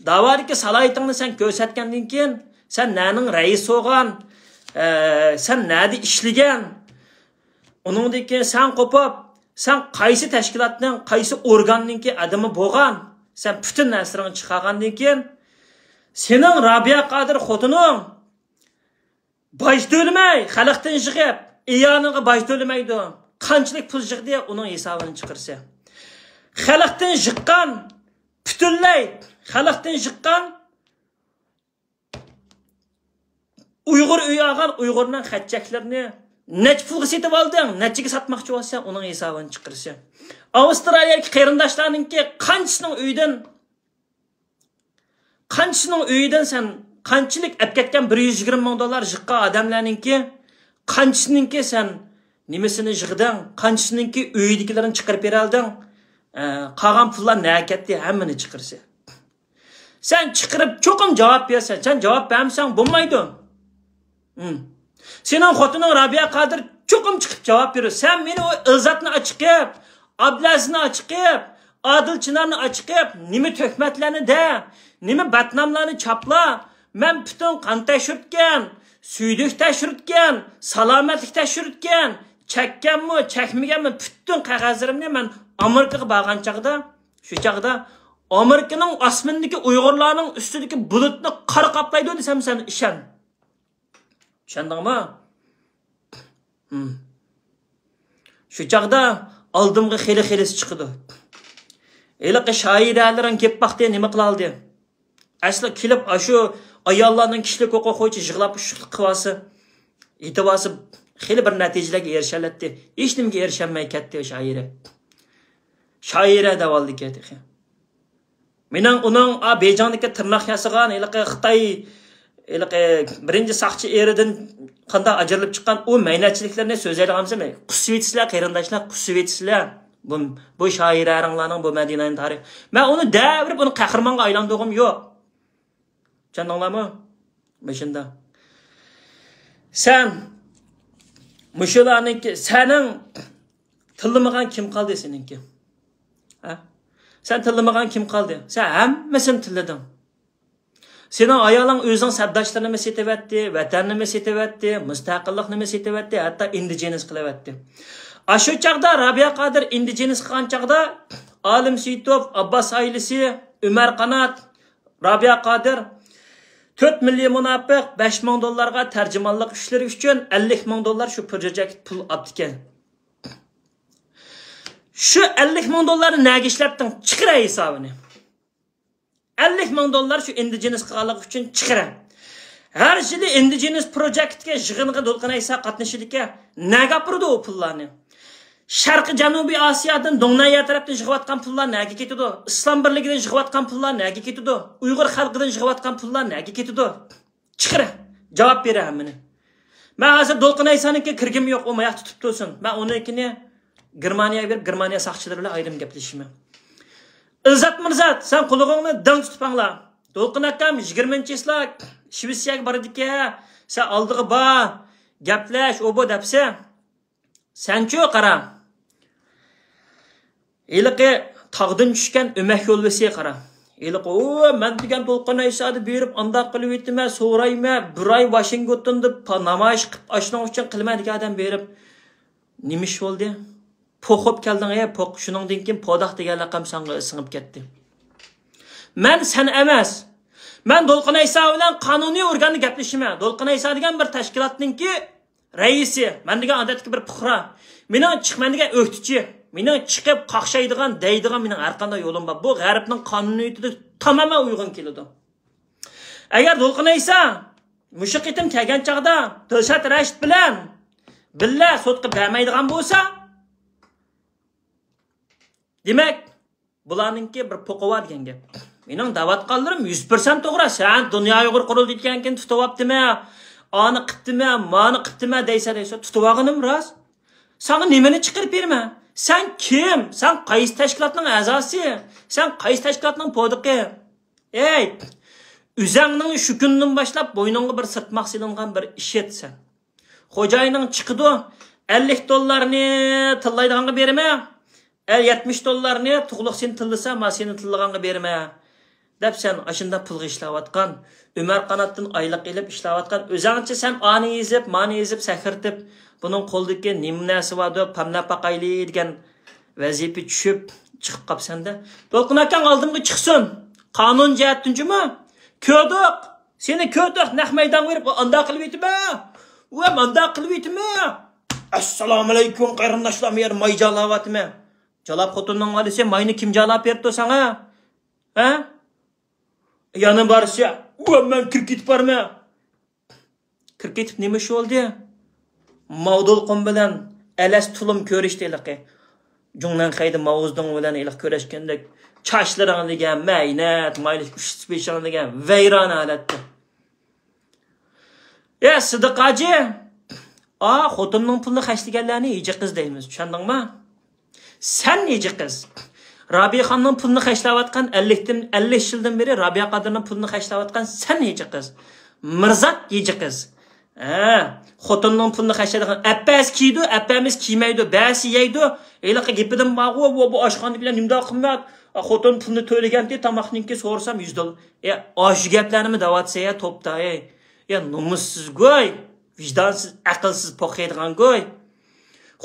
داۋادىكى سالاھىيىتىڭنى سەن كۆرسەتكەندىن كېيىن، سەن نەنىڭ رەئىسى بولغان، ئە، سەن نەدە ئىشلىگەن، ئۇنىڭدىن كېيىن سەن قوپۇپ، سەن قايسى تەشكىلاتنىڭ، قايسى ئورگاننىڭكى ئادىمى بولغان، سەن پۈتۈن نەرسىلىرىڭنى چىقارغاندىن كېيىن، سېنىڭ رابىيە قادىر خوتۇنۇڭ باج تۆلىمەي، خەلقتىن يىغىپ، ئىيانىغا باج تۆلىمەيدۇ. قانچىلىك پۇل يىغدى، ئۇنىڭ ھېسابىنى چىقىرسا. خەلقتىن يىغقان، پۈتۈنلەي خەلقتىن يىغقان ئۇيغۇر ئۆي ئالغان ئۇيغۇرنىڭ خەت-چەكلىرىنى نەچچە پۇلغا سېتىپ ئالدىڭ، نەچچىگە ساتماقچى بولسا، ئۇنىڭ ھېسابىنى چىقىرسا. ئاۋسترالىيەدىكى قېرىنداشلارنىڭكى قانچىسىنىڭ ئۆيىدىن قانچىسىنىڭ ئۆيىدىن سەن قانچىلىك ئەپ كەتكەن بىر يۈز يىگىرمە مىڭ دوللار يىغقان ئادەملەرنىڭكى قانچىسىنىڭكى سەن نېمىسىنى يىغدىڭ، قانچىسىنىڭكى ئۆيىدىكىلىرىنى چىقىرىپ بېرەلدىڭ، ئە، قالغان پۇللار نەگە كەتتى، ھەممىنى چىقىرىسەن. سەن چىقىرىپ چوقۇم جاۋاب بېرىسەن، سەن جاۋاب بەرمىسەڭ بولمايدۇ. ھىم. سېنىڭ خوتۇنۇڭ رابىيە قادىر چوقۇم چىقىپ جاۋاب بېرىدۇ. سەن مېنى ئۇ ئىلزاتنى ئاچىقىپ، ئابلەزنى ئاچىقىپ، ئادىل چىنارنى ئاچىقىپ، نېمە تۆھمەتلەرنى دە، نېمە بەتناملارنى چاپلا. مەن پۈتۈن قان تەكشۈرتكەن، سۈيدۈك تەكشۈرتكەن، سالامەتلىك تەكشۈرتكەن، چەككەنمۇ، چەكمىگەنمۇ، پۈتۈن قەغەزلىرىمنى مەن ئامېرىكىغا بارغان چاغدا، شۇ چاغدا ئامېرىكىنىڭ ئاسمىنىدىكى ئۇيغۇرلارنىڭ ئۈستىدىكى بۇلۇتنى قار قاپلايدۇ دېسەم، سەن ئىشەن. چۈشەندىڭمۇ؟ ھىم. شۇ چاغدا ئالدىمغا خېلى خېلىسى چىقىدۇ. ھېلىقى شائىرەلىرىڭ كېلىپ باقتى، نېمە قىلالدى؟ ئەسلى كېلىپ ئاشۇ ئاياللارنىڭ كىشىلىك ھوقۇقى بويىچە يىغلاپ ئۇششۇقلۇق قىلىۋالسا، ئېيتىۋالسا، خېلى بىر نەتىجىلەرگە ئېرىشەلەتتى. ھېچنېمىگە ئېرىشەلمەي كەتتى شائىرە. شائىرە دەۋالدىكەن تېخى. مېنىڭ ئۇنىڭ، ئا، بېيجىڭدىكى تىرناق ياسىغان، ھېلىقى خىتاي، ھېلىقى بىرىنچى ساقچى ئېرىدىن قانداق ئاجرىلىپ چىققان ئۇ مەينەتچىلىكلىرىنى سۆزلەيدىغان بولسام، قۇسۇۋېتىسىلەر، قېرىنداشلار، قۇسۇۋېتىسىلەر. بۇ، بۇ شائىرەڭلارنىڭ بۇ مەدىنەنىڭ تارىخى. مەن ئۇنى دەۋېرىپ، ئۇنى قەھرىمانغا ئايلاندۇرغۇم يوق. چۈشەندىڭلارمۇ؟ مۇشۇنداق. سەن مۇشۇلارنىڭكى، سەنىڭ تىللىمىغان كىم قالدى سېنىڭكى؟ ھە؟ سەن تىللىمىغان كىم قالدى؟ سەن ھەممىسىنى تىللىدىڭ. سېنىڭ ئايالىڭ ئۆزىنىڭ سەپداشلىرىنىمۇ سېتىۋەتتى، ۋەتەننىمۇ سېتىۋەتتى، مۇستەقىللىقنىمۇ سېتىۋەتتى، ھەتتا ئىندىجېنىس قىلىۋەتتى. ئاشۇ چاغدا رابىيە قادىر ئىندىجېنىس قىلغان چاغدا ئالىم سېيىتوف، ئابباس ئائىلىسى، ئۆمەر قانات، رابىيە قادىر، تۆت مىللىي مۇناپىق بەش مىڭ دوللارغا تەرجىمانلىق ئىشلىرى ئۈچۈن ئەللىك مىڭ دوللار شۇ پروجېكت پۇل ئاپتىكەن. شۇ ئەللىك مىڭ دوللارنى نەگە ئىشلەتتىڭ؟ چىقىرە ھېسابىنى. ئەللىك مىڭ دوللار شۇ ئىندىجېنىس قىلغانلىقى ئۈچۈن چىقىرە. ھەر يىلى ئىندىجېنىس پروجېكتكە يىغىنغا دولقۇن ئەيسا قاتنىشىدىكەن. نەگە ئاپىرىدۇ ئۇ پۇللارنى؟ شەرقىي جەنۇبىي ئاسىيادىن، دوڭنەييە تەرەپتىن يىغىۋاتقان پۇللار نەگە كېتىدۇ؟ ئىسلام بىرلىكىدىن يىغىۋاتقان پۇللار نەگە كېتىدۇ؟ ئۇيغۇر خەلقىدىن يىغىۋاتقان پۇللار نەگە كېتىدۇ؟ چىقىرە، جاۋاب بېرە ھەممىنى. مەن ھازىر دولقۇن ئەيسانىڭكىگە كىرگۈم يوق، ئۇ ماياق تۇتۇپ تۇرسۇن. مەن ئۇنىڭكىنى گېرمانىيەگە بېرىپ، گېرمانىيە ساقچىلىرى بىلەن ئايرىم گەپلىشىمەن. ئىززەت مىرزات، سەن قۇلىقىڭنى دىڭ تۇتۇپ ئاڭلا. دولقۇن ئاكام يىگىرمىنچى چىسلا شىۋېتسىيەگە بارىدىكەن، سەن ئالدىغا بار، گەپلەش، ئۇ بۇ دەپسەن. سەنچۇ قارا. ھېلىقى تاغدىن چۈشكەن ئۆمەك يولۋىسى قارا. ھېلىقى، ئۇ، مەن دېگەن دولقۇن ئەيسادا بېرىپ ئانداق قىلىۋېتىمەن، سورايمەن، بىر ئاي ۋاشىنگتوندا پا-، نامايىش قىلىپ، ئاشۇنىڭ ئۈچۈن قىلىمەن دېگەن ئادەم بېرىپ، نېمە ئىش بولدى؟ پوق بولۇپ كەلدىڭ، ئە، پوق. شۇنىڭدىن كېيىن پوداق دېگەن لەقەم ساڭا سىڭىپ كەتتى. مەن سەن ئەمەس. مەن دولقۇن ئەيسا بىلەن قانۇنىي ئورگاندا گەپلىشىمەن. دولقۇن ئەيسا دېگەن بىر تەشكىلاتنىڭكى رەئىسى، مەن دېگەن ئادەتتىكى بىر پۇقرا. مېنىڭ چىق-، مەن دېگەن ئۆكتىچى. مېنىڭ چىقىپ قاقشايدىغان، دەيدىغان مېنىڭ ھەر قانداق يولۇم بار. بۇ غەربنىڭ قانۇنىيىتىگە تامامەن ئۇيغۇن كېلىدۇ. ئەگەر دولقۇن ئەيسا مۇشۇ قېتىم كەلگەن چاغدا دىلشات رەشىت بىلەن بىللە سوتقا بەرمەيدىغان بولسا، دېمەك، بۇلارنىڭكى بىر پوقى بار دېگەن گەپ. مېنىڭ دەۋاتقانلىرىم يۈز پىرسەنت توغرا. سەن دۇنيا ئۇيغۇر قۇرۇلتىيى دېگەنكىن تۇتۇۋاپتىمەن، ئانى قىپتىمەن، مانى قىپتىمەن دەيسەن، دەيسە، تۇتۇۋالغىنىم راست. ساڭا نېمىنى چىقىرىپ بېرىمەن؟ سەن كىم؟ سەن قايسى تەشكىلاتنىڭ ئەزاسى؟ سەن قايسى تەشكىلاتنىڭ پودىقى؟ ئەي، ئۆزەڭنىڭ شۇ كۈندىن باشلاپ بوينۇڭغا بىر سىرتماق سېلىنغان بىر ئىشىت سەن. خوجايىنىڭ چىقىدۇ، ئەللىك دوللارنى تىللايدىغانغا بېرىمەن، ئە، يەتمىش دوللارنى تۇغلۇق سېنى تىللىسا، ما سېنى تىللىغانغا بېرىمەن، دەپ سەن ئاشۇنداق پۇلغا ئىشلەۋاتقان، ئۆمەر قاناتتىن ئايلىق ئېلىپ ئىشلەۋاتقان، ئۆزەڭچە سەن ئانى يېزىپ، مانى يېزىپ، سەكرىتىپ، بۇنىڭ قولىدىكى نېمە نەرسە باردۇ، پەملەپ باقايلى دېگەن ۋەزىپە چۈشۈپ چىقىپ قاپسەن-دە. دولقۇن ئاكاڭ ئالدىمغا چىقسۇن. قانۇن جەھەتتىن جۇمۇ. كۆردۇق. سېنى كۆردۇق. نەق مەيدانغا بېرىپ ئانداق قىلىۋېتىمەن. ۋە مانداق قىلىۋېتىمەن. ئەسسالامۇئەلەيكۇم قېرىنداشلار، مۇ يەردە ماي جالاۋاتىمەن. جالاپ خوتۇننىڭ ئالىسى ماينى كىم جالاپ بېرىپتۇ ساڭا؟ ھە؟ يەنە بارسا، ۋە مەن كىرىپ كېتىپ بارىمەن. كىرىپ كېتىپ نېمە ئىش بولدى؟ ماۋدۇلقۇم بىلەن ئەلەس تۇلۇم كۆرۈشتى ھېلىقى. جۇڭنەنخەيدە ماۋزېدۇڭ بىلەن ھېلىقى كۆرۈشكەندەك، چاچلىرىڭ دېگەن مەينەت، مايلىش ئۈست بېشىڭ دېگەن ۋەيرانە ھالەتتە. ئە، سىدىق ھاجى، ئا، خوتۇننىڭ پۇلىنى خەجلىگەنلەرنى ھىجى قىز دەيمىز، چۈشەندىڭما؟ سەن ھىجى قىز. رابىيەخاننىڭ پۇلىنى خەجلەۋاتقان، ئەللىكتىن، ئەللىك يىلدىن بېرى رابىيە قادىرنىڭ پۇلىنى خەجلەۋاتقان سەن ھىجى قىز. مىرزات ھىجى قىز. ھە، خوتۇننىڭ پۇلىنى خەجلەيدىغان، ئەپەس كىيىدۇ، ئەپەمىس كىيمەيدۇ، بەسى يەيدۇ. ھېلىقى گېپىدىن بارغۇ، بۇ، بۇ ئاشخانىدىكىلەر نېمىنداق قىممەت؟ خوتۇن پۇلنى تۆلىگەنتى، تاماقنىڭكى سورىسام يۈز دوللار. ئە، ئاشۇ گەپلەرنىمۇ دەۋاتسا يا توپتا، ئەي. يا نومۇسسىز گوي، ۋىجدانسىز، ئەقىلسىز پوق يەيدىغان گوي.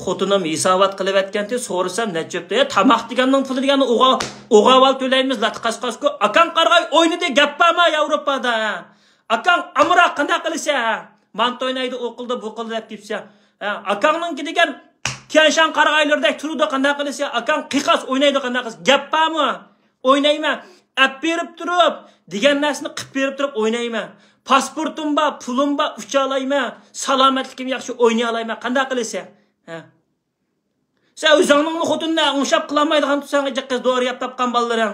خوتۇنۇم ھېسابات قىلىۋەتكەنتى، سورىسام نەچچە ئۆپتە. يا، تاماق دېگەننىڭ پۇلى دېگەننى ئوغا-، ئوغاۋال تۆلەيمىز، لاتقاس قاسكو. ئاكاڭ قارىغاي ئوينىدى، گەپ بارمۇ ياۋروپادا؟ ھە؟ ئاكاڭ ئامراق، قانداق قىلىسەن؟ ھە؟ مانتا ئوينايدۇ، ئۇ قىلدى، بۇ قىلدى دەپ كېتىسەن. ھە؟ ئاكاڭنىڭكى دېگەن تيەنشان قارىغايلىرىدەك تۇرىدۇ، قانداق قىلىسەن؟ ئاكاڭ قىقاس ئوينايدۇ، قانداق قىلىسەن؟ گەپ بارمۇ؟ ئوينايمەن. ئەپ بېرىپ تۇرۇپ، دېگەن نەرسىنى قىپ بېرىپ تۇرۇپ ئوينايمەن. پاسپورتۇم بار، پۇلۇم بار، ئۇچالايمەن. سالامەتلىكىم ياخشى، ئوينىيالايمەن. قانداق قىلىسەن؟ ھە؟ سەن ئۆزۈڭنىڭمۇ خوتۇنىنى ئوڭشاپ قىلالمايدىغان تۇرساڭ، ئىجىق قىز دورا يەپ تاپقان بالىلىرىڭ.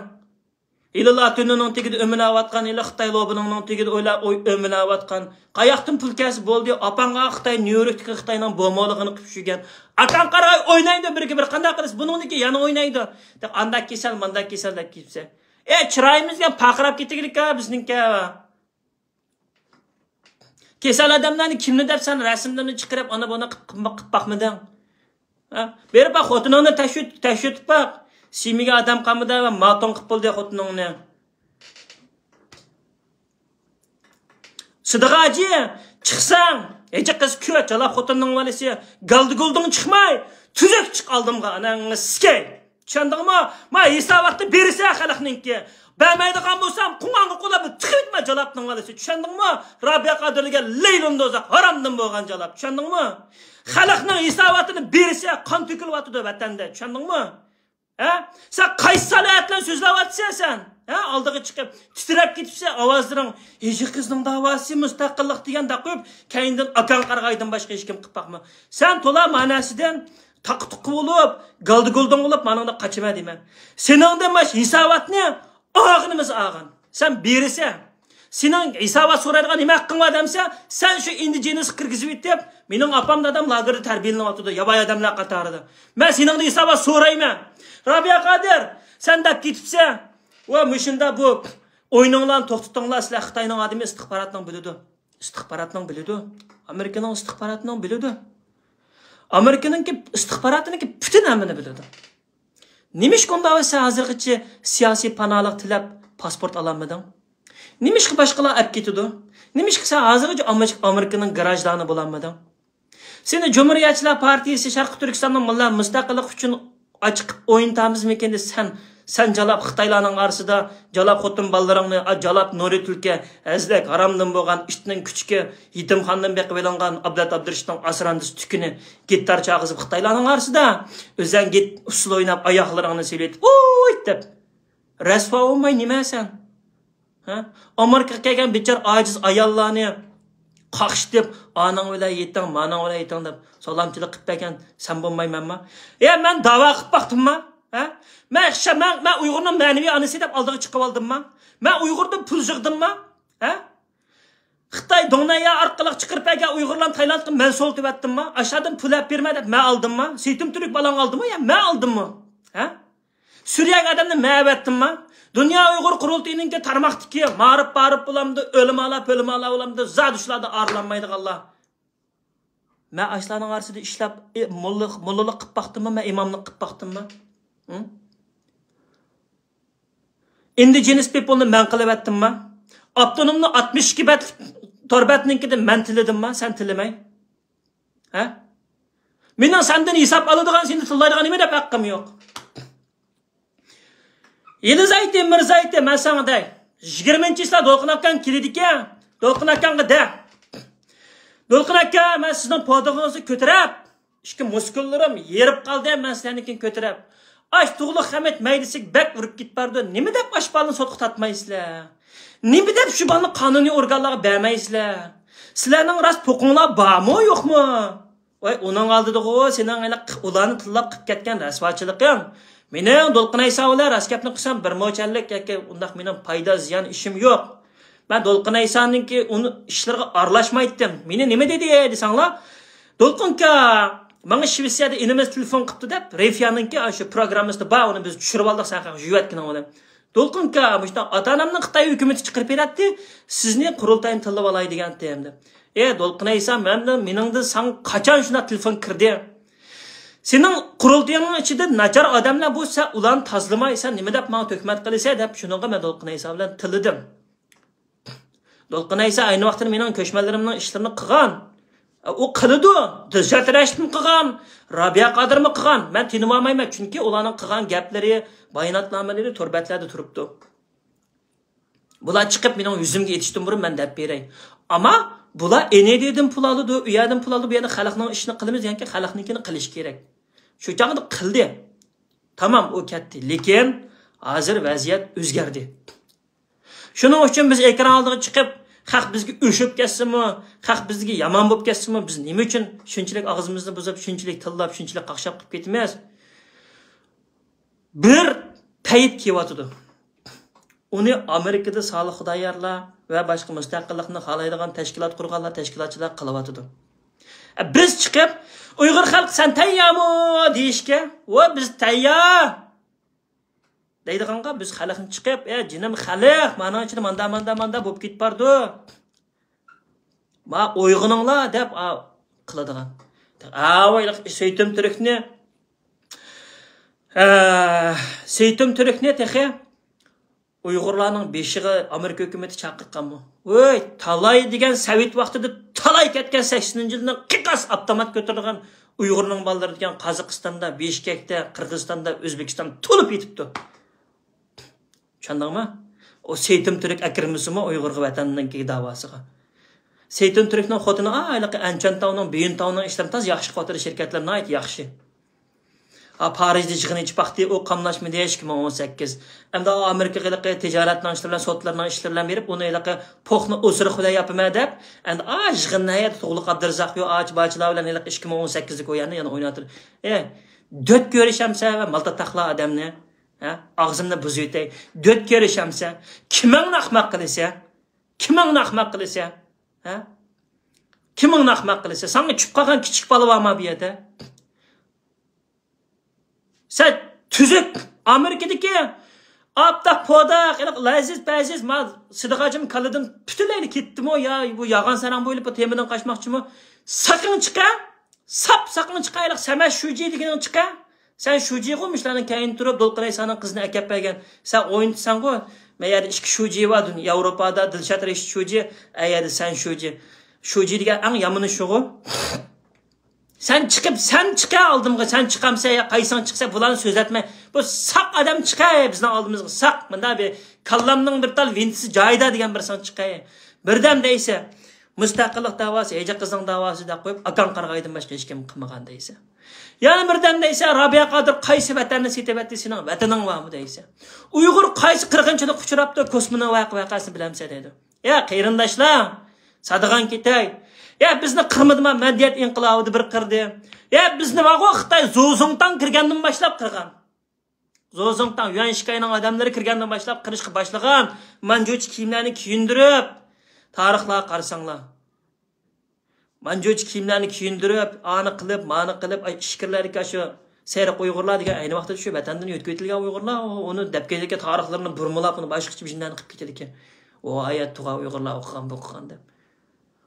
ھېلىلا تۈننىڭ تېگىدە ئۆمىلەۋاتقان، ھېلى خىتاي لوبىنىڭنىڭ تېگىدە ئويلا-، ئوي-، ئۆمىلەۋاتقان. قاياقتىن پۇل كەلسە بولدى، ئاپاڭغا خىتاي، نيۇ يوركتىكى خىتاينىڭ بومولىغىنى قىلىپ چۈشۈرگەن. ئاكاڭ قارا ئوينايدۇ بىرگە بىر، قانداق قىلىسەن؟ بۇنىڭدىكى يەنە ئوينايدۇ. ئانداق كېسەل، مانداق كېسەل دەپ كېتىپسەن. ئە، چىرايىمىزغا پارقىراپ كېتىگىلىكا بىزنىڭكى. كېسەل ئادەملەرنى كىمنى دەپ سەن رەسىملىرىنى چىقىرىپ، ئانا بۇنى قىپ، قىپ، قىپ باقمىدىڭ؟ ھە؟ بېرىپ باق، خوتۇنۇڭنى تەكشۈرت-، تەكشۈرتۈپ باق. سىيمىگە ئادەم قالمىدى ۋە ماتون قىپ بولدى خوتۇنۇڭنى. سىدىق ھاجى، چىقساڭ، ھېچى قىز كۆچ، جالاپ خوتۇننىڭ بالىسى، گالدى گۇلدۇڭ چىقماي، تۈزۈك چىق ئالدىمغا، ئاناڭنى سىكەي. چۈشەندىڭمۇ؟ ما ھېساباتنى بېرىسە خەلقنىڭكى. بەرمەيدىغان بولسام، قۇڭاڭغا قولاپلا تىقىۋېتىمەن جالاپنىڭ بالىسى. چۈشەندىڭمۇ؟ رابىيە قادىر دېگەن لەيلۇن دوزاخ، ھارامدىن بولغان جالاپ. چۈشەندىڭمۇ؟ خەلقنىڭ ھېساباتىنى بېرىسە، قان تۆكۈلۈۋاتىدۇ ۋەتەندە. چۈشەندىڭمۇ؟ ھە؟ سەن قايسى سالاھىيەت بىلەن سۆزلەۋاتىسەن سەن؟ ھە؟ ئالدىغا چىقىپ، تىترەپ كېتىپسەن ئاۋازلىرىڭ. ھېجى قىزنىڭ داۋاسى مۇستەقىللىق دېگەندەك قويۇپ، كەينىدىن ئاكاڭ قارىغايدىن باشقا ھېچكىم قىلىپ باقما. سەن تولا مەنەسىدىن تاقا-تۇقا بولۇپ، گالدى-گۇلدۇڭ بولۇپ، مانىڭدا قاچىمەن دېمە. سېنىڭدىن باشقا ھېساباتنى ئاغىنىمىز ئاغان. سەن بېرىسەن. سېنىڭ ھېسابات سورايدىغان نېمە ھەققىڭ بار دېمىسە، سەن شۇ ئىندىجېنىسقا كىرگۈزۈۋېتىپ، مېنىڭ ئاپام دادام لاگېردا تەربىيەلىنىۋاتىدۇ، ياۋايى ئادەملەر قاتارىدا. مەن سېنىڭدىن ھېسابات سورايمەن. رابىيە قادىر، سەن دەپ كېتىپسەن. ۋە مۇشۇنداق بۇ ئويۇنۇڭلارنى توختىتىڭلار، سىلەر خىتاينىڭ ئادىمى ئىستىخباراتنىڭ بىلىدۇ. ئىستىخباراتنىڭ بىلىدۇ. ئامېرىكىنىڭ ئىستىخباراتىنىڭ بىلىدۇ. ئامېرىكىنىڭكى ئىستىخباراتىنىڭكى پۈتۈن ھەممىنى بىلىدۇ. نېمىشقا ئۇنداق سەن ھازىرغىچە سىياسىي پاناھلىق تىلەپ پاسپورت ئالالمىدىڭ؟ نېمىشقا باشقىلار ئەپ كېتىدۇ؟ نېمىشقا سەن ھازىرغىچە ئامېرىك-، ئامېرىكىنىڭ گراژدانى بولالمىدىڭ؟ سېنى جۇمھۇرىيەتچىلەر پارتىيىسى شەرقىي تۈركىستاننىڭ مۇلا مۇستەقىللىق ئۈچۈن ئاچىقىپ ئوينىتامىزمىكىن دە سەن، سەن جالاپ خىتايلارنىڭ ئارىسىدا، جالاپ خوتۇن بالىلىرىڭنى، ئا، جالاپ نۇرى تۈلكە، ھەزلەك، ھارامدىن بولغان ئىتنىڭ كۈچۈكى، يېتىمخانىدىن بېقىپ ئېلىنغان ئابلەت ئابدۇرېشىتنىڭ ئاسراندىسى تۈكىنى گىتار چالغۇزۇپ خىتايلارنىڭ ئارىسىدا ئۆزەڭ گىت ئۇسسۇل ئويناپ ئاياغلىرىڭنى سېلىۋېتىپ، ۋۇي دەپ رەسۋا بولماي نېمە سەن؟ ھە؟ ئامېرىكىغا كەلگەن بىچارە ئاجىز ئاياللارنى قاقشىتىپ، ئانىڭ بىلەن يېتىڭ، مانىڭ بىلەن يېتىڭ دەپ سالامچىلىق قىلىپ بەرگەن سەن بولمايمەنما؟ يا مەن داۋا قىلىپ باقتىمما؟ ھە؟ مەن شا-، مەن، مەن ئۇيغۇرنىڭ مەنىۋى ئانىسى دەپ ئالدىغا چىقىۋالدىمما؟ مەن ئۇيغۇردىن پۇل يىغدىمما؟ ھە؟ خىتاي دۇڭنەييا ئارقىلىق چىقىرىپ بەرگەن ئۇيغۇرلارنى تايلاندقا مەن سولىتىۋەتتىمما؟ ئاشۇلاردىن پۇل ئەپ بېرىمەن دەپ مەن ئالدىمما؟ سېيتىم تۈرك بالاڭ ئالدىمۇ يا مەن ئالدىممۇ؟ ھە؟ سۈرىيەگە ئادەمنى مەن ئەۋەتتىمما؟ دۇنيا ئۇيغۇر قۇرۇلتىيىنىڭكى تارماقتىكى مائارىپ بارىپ بولامدۇ، ئۆلىمالار، پۆلىمالار بولامدۇ، زادى شۇلاردا ئارىلانمايدىغانلار. مەن ئاشۇلارنىڭ ئارىسىدا ئىشلەپ، ئى، موللا-، موللىلىق قىلىپ باقتىمما، مەن ئىماملىق قىلىپ باقتىمما؟ ھە؟ ئىندىجېنىس پىپلنى مەن قىلىۋەتتىمما؟ ئاپتونومنى ئاتمىش ئىككى بەتلىك تور بەتنىڭكىدە مەن تىللىدىمما، سەن تىللىمەي؟ ھە؟ مېنىڭ سەندىن ھېساب ئالىدىغان، سېنى تىللايدىغان نېمە دەپ ھەققىم يوق؟ يېلىزايتى، مىرزايتى، مەن ساڭا دەي. يىگىرمىنچى چىسلا دولقۇن ئاكاڭ كېلىدىكەن. دولقۇن ئاكاڭغا دە. دولقۇن ئاكا، مەن سىزنىڭ پودىغىڭىزنى كۆتۈرەپ، ئىككى مۇسكۇللىرىم ھېرىپ قالدى، مەن سىلەرنىڭكىنى كۆتۈرەپ. ئاش تۇغلۇق خەمەت مەيدىسىگە بەك ئۇرۇپ كېتىپ بارىدۇ. نېمە دەپ ئاش بالىنى سوتقا تارتمايسىلەر؟ نېمە دەپ شۇ بالىنى قانۇنىي ئورگانلارغا بەرمەيسىلەر؟ سىلەرنىڭ راست پوقۇڭلار بارمۇ، يوقمۇ؟ ۋاي، ئۇنىڭ ئالدىدىغۇ سېنىڭ ھېلى قى-، ئۇلارنى تىللاپ قىلىپ كەتكەن رەسۋاچىلىقىڭ. مېنىڭ دولقۇن ئەيسا بىلەن راست گەپنى قىلسام، بىر موچەنلىك ياكى ئۇنداق مېنىڭ پايدا، زىيان ئىشىم يوق. مەن دولقۇن ئەيسانىڭكى ئۇنى ئىشلىرىغا ئارىلاشمايتتىم. مېنى نېمە دېدى دېسەڭلار، دولقۇن ئاكا، ماڭا شىۋېتسىيەدە ئىنىمىز تېلېفون قىپتۇ دەپ، رېفىيانىڭكى ئاشۇ پروگراممىسىدا بار، ئۇنى بىز چۈشۈرۈۋالدۇق، سەن خەق يۇۋەتكىنىڭ بىلەن. دولقۇن ئاكا، مۇشۇنداق ئاتا-ئانامنى خىتاي ھۆكۈمىتى چىقىرىپ بېرەتتى، سىزنى قۇرۇلتاينى تىللىۋالاي دېگەنتىم دەپ. ئەي دولقۇن ئەيسا، مەندىن، مېنىڭدىن ساڭا قاچان شۇنداق تېلېفون كىردى؟ سېنىڭ قۇرۇلتىيىڭنىڭ ئىچىدە ناچار ئادەملەر بولسا، ئۇلارنى تازىلىماي، سەن نېمە دەپ ماڭا تۆھمەت قىلىسەن دەپ، شۇنىڭغا مەن دولقۇن ئەيسا بىلەن تىللىدىم. دولقۇن ئەيسا ئەينى ۋاقتىدا مېنىڭ كۆچمەنلىرىمنىڭ ئىشلىرىنى قىلغان. ئۇ قىلىدۇ. دىلشات رەشىتمۇ قىلغان، رابىيە قادىرمۇ قىلغان. مەن تىنىۋالمايمەن، چۈنكى ئۇلارنىڭ قىلغان گەپلىرى، باياناتنامىلىرى تور بەتلەردە تۇرۇپتۇ. بۇلار چىقىپ مېنىڭ يۈزۈمگە ئېتىشتىن بۇرۇن مەن دەپ بېرەي. ئەمما بۇلار ئېنېدىدىن پۇل ئالىدۇ، ئۇ يەردىن پۇل ئالىدۇ، بۇ يەردە خەلقنىڭ ئىشىنى قىلىمىز دېگەنكى خەلقنىڭكىنى قىلىش كېرەك. شۇ چاغدا قىلدى. تامام، ئۇ كەتتى. لېكىن ھازىر ۋەزىيەت ئۆزگەردى. شۇنىڭ ئۈچۈن بىز ئېكران ئالدىغا چىقىپ، خەق بىزگە ئۆچۈپ كەتسىمۇ، خەق بىزگە يامان بولۇپ كەتسىمۇ، بىز نېمە ئۈچۈن شۇنچىلىك ئاغزىمىزنى بۇزۇپ، شۇنچىلىك تىللاپ، شۇنچىلىك قاقشاپ قىلىپ كېتىمىز؟ بىر پەيت كېلىۋاتىدۇ. ئۇنى ئامېرىكىدا سالىھ خۇدايارلار ۋە باشقا مۇستەقىللىقنى خالايدىغان تەشكىلات قۇرغانلار، تەشكىلاتچىلار قىلىۋاتىدۇ. بىز چىقىپ، «ئۇيغۇر خەلقى، سەن تەييارمۇ؟» دېيىشكە، «ۋە بىز تەييار» دەيدىغانغا، بىز خەلقنى چىقىپ، «ئە جېنىم خەلق، مانىڭ ئىچىدە ماندا، ماندا، ماندا بولۇپ كېتىپ بارىدۇ. ما ئويغىنىڭلار» دەپ، ئا، قىلىدىغان. ئاۋۇ سېيتۇن تۈركنى، ئە، سېيتۇن تۈركنى تېخى ئۇيغۇرلارنىڭ بېشىغا ئامېرىكا ھۆكۈمىتى چاقىرغانمۇ؟ ۋوي، تالاي دېگەن سوۋېت ۋاقتىدا تالاي كەتكەن سەكسىنىنچى يىلدىن قىقاس ئاپتومات كۆتۈرىدىغان ئۇيغۇرنىڭ بالىلىرى دېگەن قازاقىستاندا، بىشكەكتە، قىرغىزىستاندا، ئۆزبېكىستاندا تولۇپ يېتىپتۇ. چۈشەندىڭمۇ؟ ئۇ سېيتۇن تۈرك ئەكىرمىسىمۇ ئۇيغۇرغا ۋەتەننىڭكى داۋاسىغا. سېيتۇن تۈركنىڭ خوتۇنى، ئا، ھېلىقى ئەنچان تاۋنىڭ، بۈيۈن تاۋنىڭ ئىشلىرىمۇ تازا ياخشى قىلىۋاتىدۇ، شىركەتلەر ناھايىتى ياخشى. ھا، پارىژدا يىغىن ئېچىپ باقتى، ئۇ قاملاشمىدى، ئىككى مىڭ ئون سەككىز. ئەمدى ئامېرىكا ھېلىقى تىجارەتنىڭ ئىشلىرى بىلەن، سوتلارنىڭ ئىشلىرى بىلەن بېرىپ، ئۇنى ھېلىقى پوخنا ئوسۇرۇق بىلەن ياپىمەن دەپ، ئەمدى ئا، يىغىن نەيەردە تۇغلۇق ئابدۇرازاق يو، ئاچ باچىلار بىلەن ھېلىقى ئىككى مىڭ ئون سەككىزدىكى ئويۇننى يەنە ئويناۋاتىدۇ. ئە، دۆت كۆرۈشەمسە ۋە مالتا تاقلا ئادەمنى، ھە، ئاغزىمنى بۇزۇۋېتەي. دۆت كۆرۈشەمسە، كىمىڭنى ئەخمەق قىلىسە؟ كىمىڭنى ئەخمەق قىلىسە؟ ھە؟ كىمىڭنى ئەخمەق قىلىسە؟ ساڭا چۈشۈپ قالغان كىچىك بالا بارما بۇ يەردە؟ سەن تۈزۈك ئامېرىكىدىكى ئاپتاپ پوداق، ھېلىقى لەزىز پەزىز، ما سىدىق ھاجىم كاللىدىن پۈتۈنلەيلا كەتتىمۇ يا بۇ يالغان ساراڭ بويلاپ بۇ تېمىدىن قاچماقچىمۇ؟ ساقىڭ چىقە، ساپ ساقىڭ چىقە، ھېلىقى سەمەت شۇجى دېگىنىڭ چىقە. سەن شۇجىغۇ مۇشۇلارنىڭ كەينىدە تۇرۇپ، دولقۇن ئەيسانىڭ قىزىنى ئەكەپ بەرگەن. سەن ئوينىتىسەنغۇ. مەن يەردە ئىككى شۇجى بار، دۇنيا، ياۋروپادا دىلشات رەشىت شۇجى، ئە يەردە سەن شۇجى. شۇجى دېگەن ئەڭ يامىنى شۇغۇ. سەن چىقىپ، سەن چىقە ئالدىمغا، سەن چىقامسەن يا قايسىڭ چىقسا، بۇلارنى سۆزلەتمە. بۇ ساق ئادەم چىقە بىزنىڭ ئالدىمىزغا، ساق. مۇنداق بىر كاللامنىڭ بىر تال ۋىنتىسى جايىدا دېگەن بىرسىڭ چىقە. بىردەم دەيسە، مۇستەقىللىق داۋاسى، ھېجە قىزنىڭ داۋاسى دەپ قويۇپ، ئاكاڭ قارىغايدىن باشقا ھېچكىم قىلمىغان دەيسە. يەنە بىردەم دەيسە، رابىيە قادىر قايسى ۋەتەننى سېتىۋەتتى، سېنىڭ ۋەتىنىڭ بارمۇ دەيسە. ئۇيغۇر قايسى قىرغىنچىلىققا ئۇچراپتۇ، كوسمونىڭ ۋەق-، ۋەقەسىنى بىلەمسەن دەيدۇ. يا قېرىنداشلار، سادىغان كېتەي. يا بىزنى قىرمىدىما، مەدەنىيەت ئىنقىلابىدا بىر قىردى. يا بىزنى بارغۇ خىتاي زۇزۇڭتاڭ كىرگەندىن باشلاپ قىرغان. زۇزۇڭتاڭ، يۈەنشىكاينىڭ ئادەملىرى كىرگەندىن باشلاپ قىرىشقا باشلىغان. مانجۇچە كىيىملەرنى كىيىندۈرۈپ، تارىخلارغا قارىساڭلار. مانجۇچە كىيىملەرنى كىيىندۈرۈپ، ئانى قىلىپ، مانى قىلىپ، ئاي، ئىچكىرىلەردىكى ئاشۇ سېرىق ئۇيغۇرلار دېگەن ئەينى ۋاقىتتا شۇ ۋەتەندىن يۆتكىۋېتىلگەن ئۇيغۇرلار، ئۇ-، ئۇنى دەپ كېلىدىكەن، تارىخلىرىنى بۇرمىلاپ، ئۇنى باشقىچە بىر نېمىلەرنى قىلىپ كېتىدىكەن. ئۇ ئايەت تۇغا ئۇيغۇرلار ئوقۇغان، بۇ ئوقۇغان دەپ.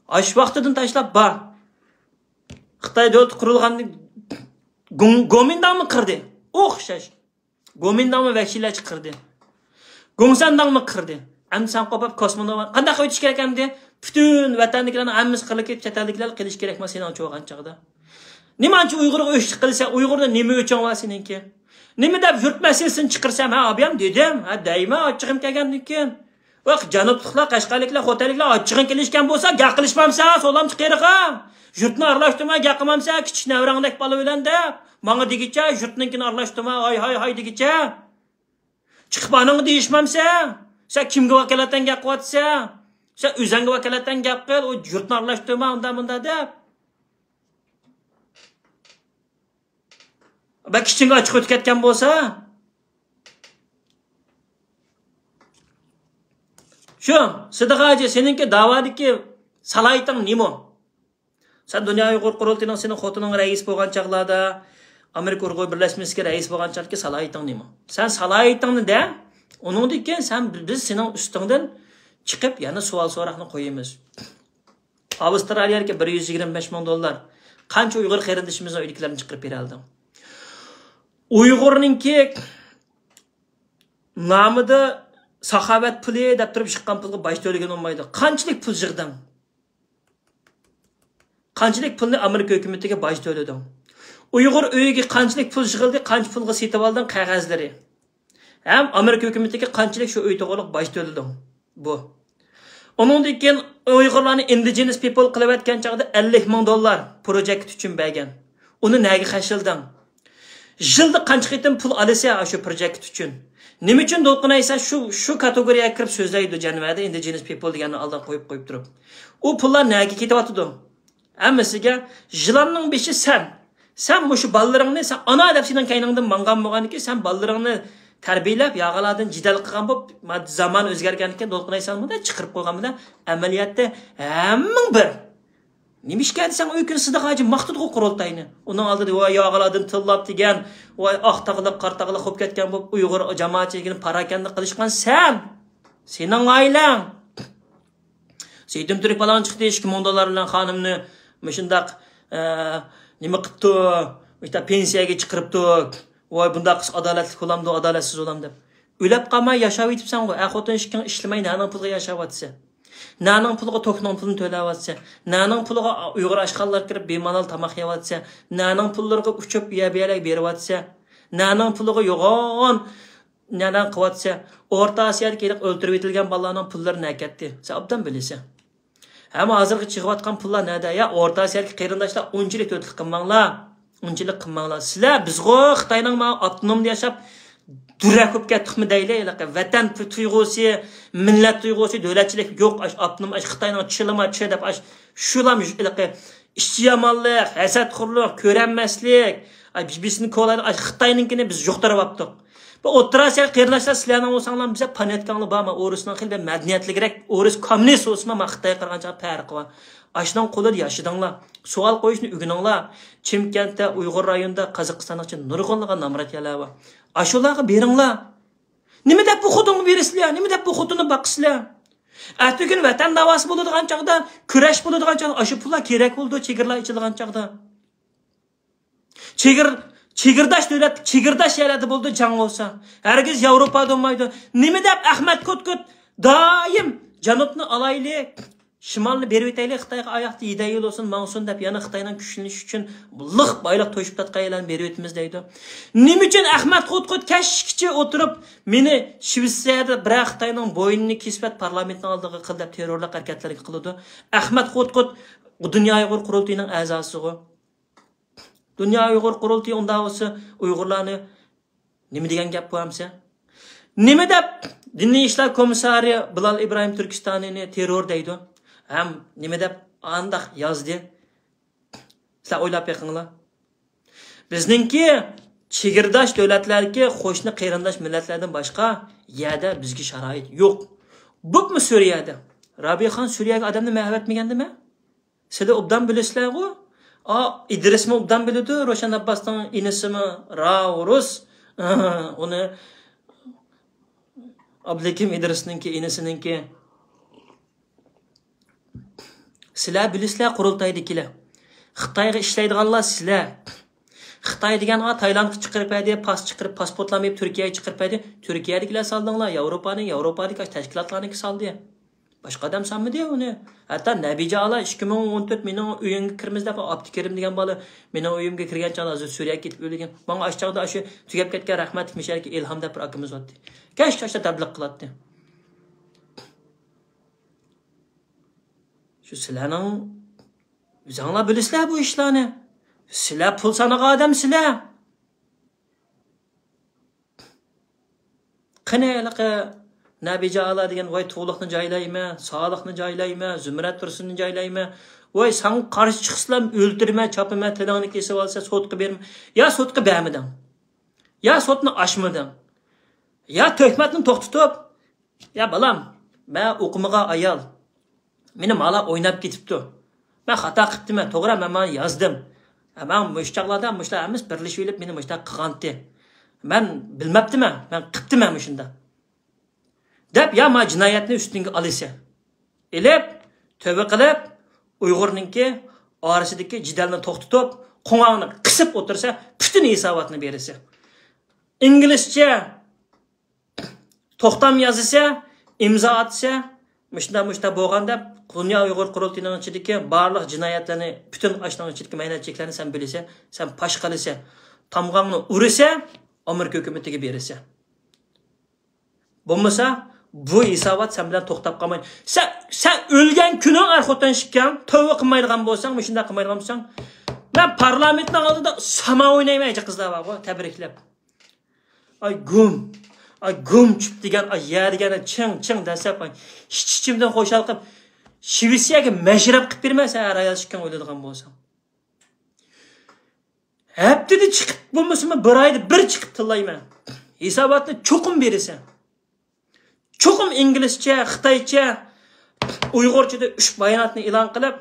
ئاشۇ ۋاقتىدىن تاشلاپ بار. خىتاي دۆلىتى قۇرۇلغاندىن گوم-، گومىنداڭمۇ قىردى. ئوخشاش. گومىنداڭمۇ ۋەھشىيلەرچە قىردى. گوڭسەنداڭمۇ قىردى. ئەمدى سەن قوپۇپ كوسموناۋت. قانداق ئۆتۈش كېرەك ئەمدى؟ پۈتۈن ۋەتەندىكىلەرنىڭ ھەممىسى قىرىلىپ كېتىپ، چەت ئەلدىكىلەر قېلىش كېرەكما سېنىڭچە بولغان چاغدا؟ نېمانچە ئۇيغۇرغا ئۆچلۈك قىلىسەن؟ ئۇيغۇردا نېمە ئۆچۈڭ بار سېنىڭكى؟ نېمە دەپ يۇرت مەسىلىسىنى چىقىرسام، ھە، ئابىيام دېدىم، ھە، دەيمەن، ئاچچىقىم كەلگەندىن كېيىن. ۋاي، جەنۇبلۇقلار، قەشقەرلىكلەر، خوتەنلىكلەر ئاچچىقىڭ كېلىشكەن بولسا، گەپ قىلىشمامسەن، سولامچى قېرىغا. يۇرتنى ئارىلاشتۇرماي گەپ قىلمامسەن، كىچىك نەۋرەڭدەك بالا بىلەن دەپ. ماڭا دېگۈچە، يۇرتنىڭكىنى ئارىلاشتۇرما، ھاي، ھاي، ھاي دېگۈچە. چىقىپ ئاناڭغا دېيىشمامسەن؟ سەن كىمگە ۋاكالەتەن گەپ قىلىۋاتىسەن؟ سەن ئۆزەڭگە ۋاكالەتەن گەپ قىل، ئۇ يۇرتنى ئارىلاشتۇرما، ئۇنداق، مۇنداق دەپ. بەك ئىچىڭگە ئاچچىق ئۆتۈپ كەتكەن بولسا. شۇ، سىدىق ھاجى، سېنىڭكى داۋادىكى سالاھىيىتىڭ نېمە؟ سەن دۇنيا ئۇيغۇر قۇرۇلتىيىنىڭ سېنىڭ خوتۇنۇڭ رەئىس بولغان چاغلاردا، ئامېرىكا ئۇيغۇر بىرلەشمىسىگە رەئىس بولغان چاغدىكى سالاھىيىتىڭ نېمە؟ سەن سالاھىيىتىڭنى دە، ئۇنىڭدىن كېيىن سەن، بىز سېنىڭ ئۈستۈڭدىن چىقىپ يەنە سوئال سوراقنى قويىمىز. ئاۋسترالىيەدىكى بىر يۈز يىگىرمە بەش مىڭ دوللار. قانچە ئۇيغۇر قېرىندىشىمىزنىڭ ئۆيدىكىلەرنى چىقىرىپ بېرەلدىڭ؟ ئۇيغۇرنىڭكى نامىدا ساخاۋەت پۇلى دەپ تۇرۇپ يىغقان پۇلغا باج تۆلىگىلى بولمايدۇ. قانچىلىك پۇل يىغدىڭ؟ قانچىلىك پۇلنى ئامېرىكا ھۆكۈمىتىگە باج تۆلىدىڭ؟ ئۇيغۇر ئۆيىگە قانچىلىك پۇل يىغىلدى، قانچە پۇلغا سېتىۋالدىڭ قەغەزلىرى؟ ھەم ئامېرىكا ھۆكۈمىتىگە قانچىلىك شۇ ئۆي توغرىلىق باج تۆلىدىڭ؟ بۇ. ئۇنىڭدىن كېيىن ئۇيغۇرلارنى indigenous people قىلىۋەتكەن چاغدا ئەللىك مىڭ دوللار پروجېكت ئۈچۈن بەرگەن. ئۇنى نەگە خەجلىدىڭ؟ يىلدا قانچە قېتىم پۇل ئالىسەن ئاشۇ پروجېكت ئۈچۈن؟ نېمە ئۈچۈن دولقۇن ئەيسا شۇ، شۇ كاتېگورىيەگە كىرىپ سۆزلەيدۇ جەنۋەدە indigenous people دېگەننى ئالدىغا قويۇپ، قويۇپ تۇرۇپ؟ ئۇ پۇللار نەگە كېتىۋاتىدۇ؟ ھەممىسىگە يىلاننىڭ بېشى سەن. سەن مۇشۇ بالىلىرىڭنى، سەن ئانا دەپ سېنىڭ كەينىڭدىن ماڭغان بولغاندىكىن، سەن بالىلىرىڭنى تەربىيەلەپ، ياغىلاردىن جېدەل قىلغان بولۇپ، ما-، زامان ئۆزگەرگەندىكىن دولقۇن ئەيسانى چىقىرىپ قويغان بىلەن ئەمەلىيەتتە ھەممىڭ بىر. نېمىشقا دېسەڭ، ئۆي كۈنى سىدىق ھاجى ماختىدىغۇ قۇرۇلتاينى. ئۇنىڭ ئالدىدا ۋاي ياغىلاردىن تىللاپ دېگەن، ۋاي ئاق تاغلىق، قارا تاغلىق بولۇپ كەتكەن بولۇپ، ئۇيغۇر جامائەتچىلىكىنى پاراكەندە قىلىشقان سەن. سېنىڭ ئائىلەڭ. سېيىتىم تۈرك بالاڭ چىقتى، ئىككى مىڭ دوللار بىلەن خانىمنى مۇشۇنداق، ئە، نېمە قىپتۇ، مۇشۇنداق پېنسىيەگە چىقىرىپتۇ. ۋاي، بۇنداق قىلسا ئادالەتلىك بولامدۇ، ئادالەتسىز بولام دەپ. ئۆلەپ قالماي ياشاۋېتىپسەنغۇ، ئەر خوتۇن ئىككىڭ ئىشلىمەي، نەنىڭ پۇلىغا ياشاۋاتىسەن؟ نەنىڭ پۇلىغا توكنىڭ پۇلىنى تۆلەۋاتىسەن؟ نەنىڭ پۇلىغا ئۇيغۇر ئاشخانىلارغا كىرىپ بىمالال تاماق يەۋاتىسەن؟ نەنىڭ پۇللىرىغا ئۇچۇپ يە بۇ يەرلەرگە بېرىۋاتىسەن؟ نەنىڭ پۇلىغا يوغان نەدە قىلىۋاتىسەن؟ ئورتا ئاسىيادىكى ھېلىقى ئۆلتۈرۈۋېتىلگەن بالىلارنىڭ پۇللىرى نەگە كەتتى؟ سەن ئوبدان بىلىسەن. ھەم ھازىرغىچە يىغىۋاتقان پۇللار نەدە؟ يا ئورتا ئاسىيادىكى قېرىنداشلار، ئۇنچىلىك تۆتلۈك قىلماڭلار. ئۇنچىلىك قىلماڭلار. سىلەر بىزغۇ خىتاينىڭ مانا ئاپتونومدا ياشاپ، دۈرەك بولۇپ كەتتۇقمۇ دەيلى، ھېلىقى ۋەتەن تۇيغۇسى، مىللەت تۇيغۇسى، دۆلەتچىلىك يوق، ئاش ئاپتونوم، ئاش خىتاينىڭ چىلىما چى دەپ، ئاش شۇلام ھېلىقى ئىچى يامانلىق، ھەسەتخورلۇق، كۆرەلمەسلىك، ئاي، بىز، بىزنى كولايدۇ، ئاي، خىتاينىڭكىنى بىز يۇقتۇرۇۋاپتۇق. بۇ ئوتتۇرا ئاسىيا قېرىنداشلار، سىلەرنىڭ بولساڭلار، بىزە پانېتكاڭلار بارمۇ؟ ئورۇسنىڭ خېلى بىر مەدەنىيەتلىكرەك، ئورۇس كوممۇنىست بولسىمۇ، مانا خىتايغا قارىغانچە پەرقى بار. ئاشۇنىڭ قولىدا ياشىدىڭلار. سوئال قويۇشنى ئۆگىنىڭلار. چىمكەنتتە، ئۇيغۇر رايونىدا، قازاقىستاننىڭ ئىچىدە نۇرغۇنلىغان نامرات يەرلەر بار. ئاشۇلارغا بېرىڭلار. نېمە دەپ بۇ خوتۇنغا بېرىسىلەر؟ نېمە دەپ بۇ خوتۇننى باقىسىلەر؟ ئەتىگۈن ۋەتەن داۋاسى بولىدىغان چاغدا، كۈرەش بولىدىغان چاغدا، ئاشۇ پۇللار كېرەك بولىدۇ، چېگرىلار ئېچىلغان چاغدا. چېگىر-، چېگرىداش دۆلەت، چېگرىداش يەرلەردە بولىدۇ، جەڭ بولسا. ھەرگىز ياۋروپادا بولمايدۇ. نېمە دەپ ئەخمەت كوتكوت دائىم جەنۇبنى ئالايلى، شىمالنى بېرىۋېتەيلى، خىتايغا ئاياقتا يېدە يىل بولسۇن، ماڭسۇن دەپ، يەنە خىتاينىڭ كۈچلىنىشى ئۈچۈن لىق بايلىق توشۇپ ياتقان يەرلەرنى بېرىۋېتىمىز دەيدۇ. نېمە ئۈچۈن ئەخمەت كوتكوت كەچكىچە ئولتۇرۇپ، مېنى شىۋېتسىيەدە بىرەر خىتاينىڭ بوينىنى كېسىۋەت، پارلامېنتنىڭ ئالدىغا قىل دەپ تېررورلۇق ھەرىكەتلىرىگە قىلىدۇ؟ ئەخمەت كوتكوت دۇنيا ئۇيغۇر قۇرۇلتىيىنىڭ ئەزاسىغۇ. دۇنيا ئۇيغۇر قۇرۇلتىيى ئۇنداق بولسا ئۇيغۇرلارنى نېمە دېگەن گەپ بۇ ئەمسە؟ نېمە دەپ دىنىي ئىشلار كومىسسارى بىلال ئىبراھىم تۈركىستانىنى تېررور دەيدۇ؟ ھەم نېمە دەپ ئانداق يازدى؟ سىلەر ئويلاپ بېقىڭلار. بىزنىڭكى چېگرىداش دۆلەتلەرگە قوشنا قېرىنداش مىللەتلەردىن باشقا يەردە بىزگە شارائىت يوق. بوپمۇ سۈرىيەدە. رابىيخان سۈرىيەگە ئادەمنى مەن ئەۋەتمىگەندىمەن؟ سىلەر ئوبدان بىلىسىلەرغۇ؟ ئا، ئىدرىسمۇ ئوبدان بىلىدۇ، روشەن ئابباسنىڭ ئىنىسىمۇ راۋرۇس. ئۇنى ئابلىكىم ئىدرىسنىڭكى، ئىنىسىنىڭكى. سىلەر بىلىسىلەر، قۇرۇلتايدىكىلەر. خىتايغا ئىشلەيدىغانلار سىلەر. خىتاي دېگەن، ئا، تايلاندقا چىقىرىپ بەردى، پاس چىقىرىپ، پاسپورتلارنى بېرىپ تۈركىيەگە چىقىرىپ بەردى. تۈركىيەدىكىلەر سالدىڭلار، ياۋروپانى، ياۋروپادىكى تەشكىلاتلارنىڭكى سالدى. باشقا ئادەم سالمىدى ئۇنى. ھەتتا نەبىجە ئالا ئىككى مىڭ ئون تۆت مېنىڭ ئۆيۈمگە كىرىمىز دەپ، ئابدۇكېرىم دېگەن بالا مېنىڭ ئۆيۈمگە كىرگەن چاغدا ھازىر سۈرىيەگە كېتىپ ئۆلگەن. ماڭا ئاشۇ چاغدا ئاشۇ تۈگەپ كەتكەن رەھمەتلىك مىشەلكە ئىلھام دەپ بىر ئاكىمىز بارتتى. كەچ كەچتە تەبلىغ قىلاتتى. شۇ سىلەرنىڭ ئۆزۈڭلار بىلىسىلەر بۇ ئىشلارنى. سىلەر پۇل سانىغان ئادەم سىلەر. قېنى ھېلىقى نەبىجە ئالا دېگەن، ۋاي تۇغلۇقنى جايلايمەن، سالىقنى جايلايمەن، زۇمرەت تۇرسۇننى جايلايمەن. ۋاي ساڭا قارشى چىقسىلام ئۆلتۈرىمەن، چاپىمەن، تىلىڭنى كېسىۋالسا سوتقا بېرىمەن. يا سوتقا بەرمىدىڭ. يا سوتنى ئاچمىدىڭ. يا تۆھمەتنى توختىتىپ، يا بالام، مەن ئوقۇمىغان ئايال. مېنى مالا ئويناپ كېتىپتۇ. مەن خاتا قىپتىمەن، توغرا، مەن مانا يازدىم. مەن مۇشۇ چاغلاردا مۇشۇلار ھەممىسى بىرلىشىۋېلىپ مېنى مۇشۇنداق قىلغانتى. مەن بىلمەپتىمەن، مەن قىپتىمەن مۇشۇنداق. دەپ يا ما جىنايەتنى ئۈستۈڭگە ئالىسەن. ئېلىپ، تۆۋە قىلىپ، ئۇيغۇرنىڭكى ئارىسىدىكى جېدەلنى توختىتىپ، قوڭاغنى قىسىپ ئولتۇرسا، پۈتۈن ھېساباتنى بېرىسەن. ئىنگلىزچە توختام يازىسە، ئىمزا ئاتسا، مۇشۇنداق، مۇشۇنداق بولغان دەپ، دۇنيا ئۇيغۇر قۇرۇلتىيىنىڭ ئىچىدىكى بارلىق جىنايەتلەرنى، پۈتۈن ئاشۇنىڭ ئىچىدىكى مەينەتچىلىكلەرنى سەن بىلىسەن، سەن پاش قىلىسەن، تامغاڭنى ئۇرىسەن، ئامېرىكا ھۆكۈمىتىگە بېرىسەن. بولمىسا، بۇ ھېسابات سەن بىلەن توختاپ قالمايدۇ. سەن، سەن ئۆلگەن كۈنۈڭ ئەر خوتۇن ئىكەن، تەۋبە قىلمايدىغان بولساڭ، مۇشۇنداق قىلمايدىغان بولساڭ، مەن پارلامېنتنىڭ ئالدىدا ساما ئوينايمەن، ئەجە قىزلار بارغۇ، تەبرىكلەپ. ئاي گۇم، ئاي گۇم چۈپ دېگەن، ئاي يە دېگەن، چىڭ، چىڭ دەسەپ، ئاي ئىچ-ئىچىمدىن خۇشال قىلىپ، شىۋېتسىيەگە مەشرەپ قىلىپ بېرىمەن، سەن ئەر ئايال ئىكەن ئويلايدىغان بولساڭ. ھەپتىدە چىقىپ بولمىسىمۇ، بىر ئايدا بىر چىقىپ تىللايمەن. ھېساباتنى چوقۇم بېرىسەن. چوقۇم ئىنگلىزچە، خىتايچە، ئۇيغۇرچىدا ئۈچ باياناتنى ئېلان قىلىپ،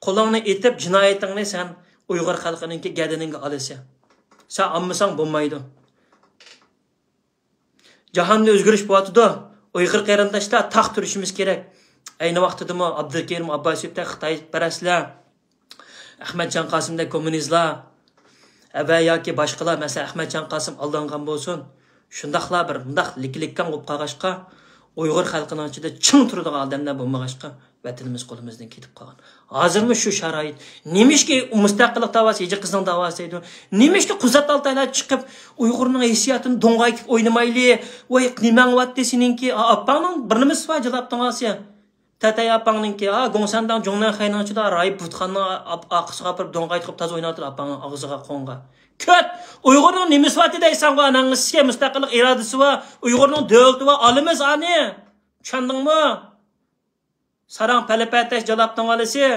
قولۇڭنى ئېتىپ، جىنايىتىڭنى سەن ئۇيغۇر خەلقىنىڭكى گەدىنىڭگە ئالىسەن. سەن ئالمىساڭ بولمايدۇ. جاھاندا ئۆزگىرىش بولۇۋاتىدۇ. ئۇيغۇر قېرىنداشلار، تاق تۈرۈشىمىز كېرەك. ئەينى ۋاقتىدىمۇ ئابدۇلكېرىم ئابباسوۋدەك خىتايپەرەسلەر، ئەخمەتجان قاسىمدەك كوممۇنىستلار، ۋە ياكى باشقىلار، مەسىلەن، ئەخمەتجان قاسىم ئالدانغان بولسۇن، شۇنداقلا بىر مۇنداق لىكلىككاڭ بولۇپ قالغاچقا، ئۇيغۇر خەلقىنىڭ ئىچىدە چىڭ تۇرىدىغان ئادەملەر بولمىغاچقا، ۋەتىنىمىز قولىمىزدىن كېتىپ قالغان. ھازىرمۇ شۇ شارائىت. نېمىشقا مۇستەقىللىق داۋاسى، ھېجى قىزنىڭ داۋاسى دەيدۇ؟ نېمىشقا قۇزات ئالتايلار چىقىپ، ئۇيغۇرنىڭ ھېسسىياتىنى دوڭغايتىپ ئوينىمايلى؟ ۋاي، نېمەڭ بارتتى سېنىڭكى؟ ئاپاڭنىڭ بىر نېمىسى بار جىلاپ تۇرغانسى. تەتەي ئاپاڭنىڭكى، ھا، گوڭسەنداڭ جۇڭنەنخەينىڭ ئىچىدە رايىپ بۇتخاننىڭ ئارقىسىغا ئاپىرىپ دوڭغايتىپ تازا ئويناۋاتىدۇ ئاپاڭنىڭ ئاغزىغا قوڭغا. كۆت! ئۇيغۇرنىڭ نېمىسى بارتتى دەيسەنغۇ، ئاناڭ ئىسكە مۇستەقىللىق ئىرادىسى بار، ئۇيغۇرنىڭ دۆلىتى بار، ئالىمىز ئانى. چۈشەندىڭمۇ؟ ساراڭ پەلىپەتەش جالاپتىڭ ئالىسى.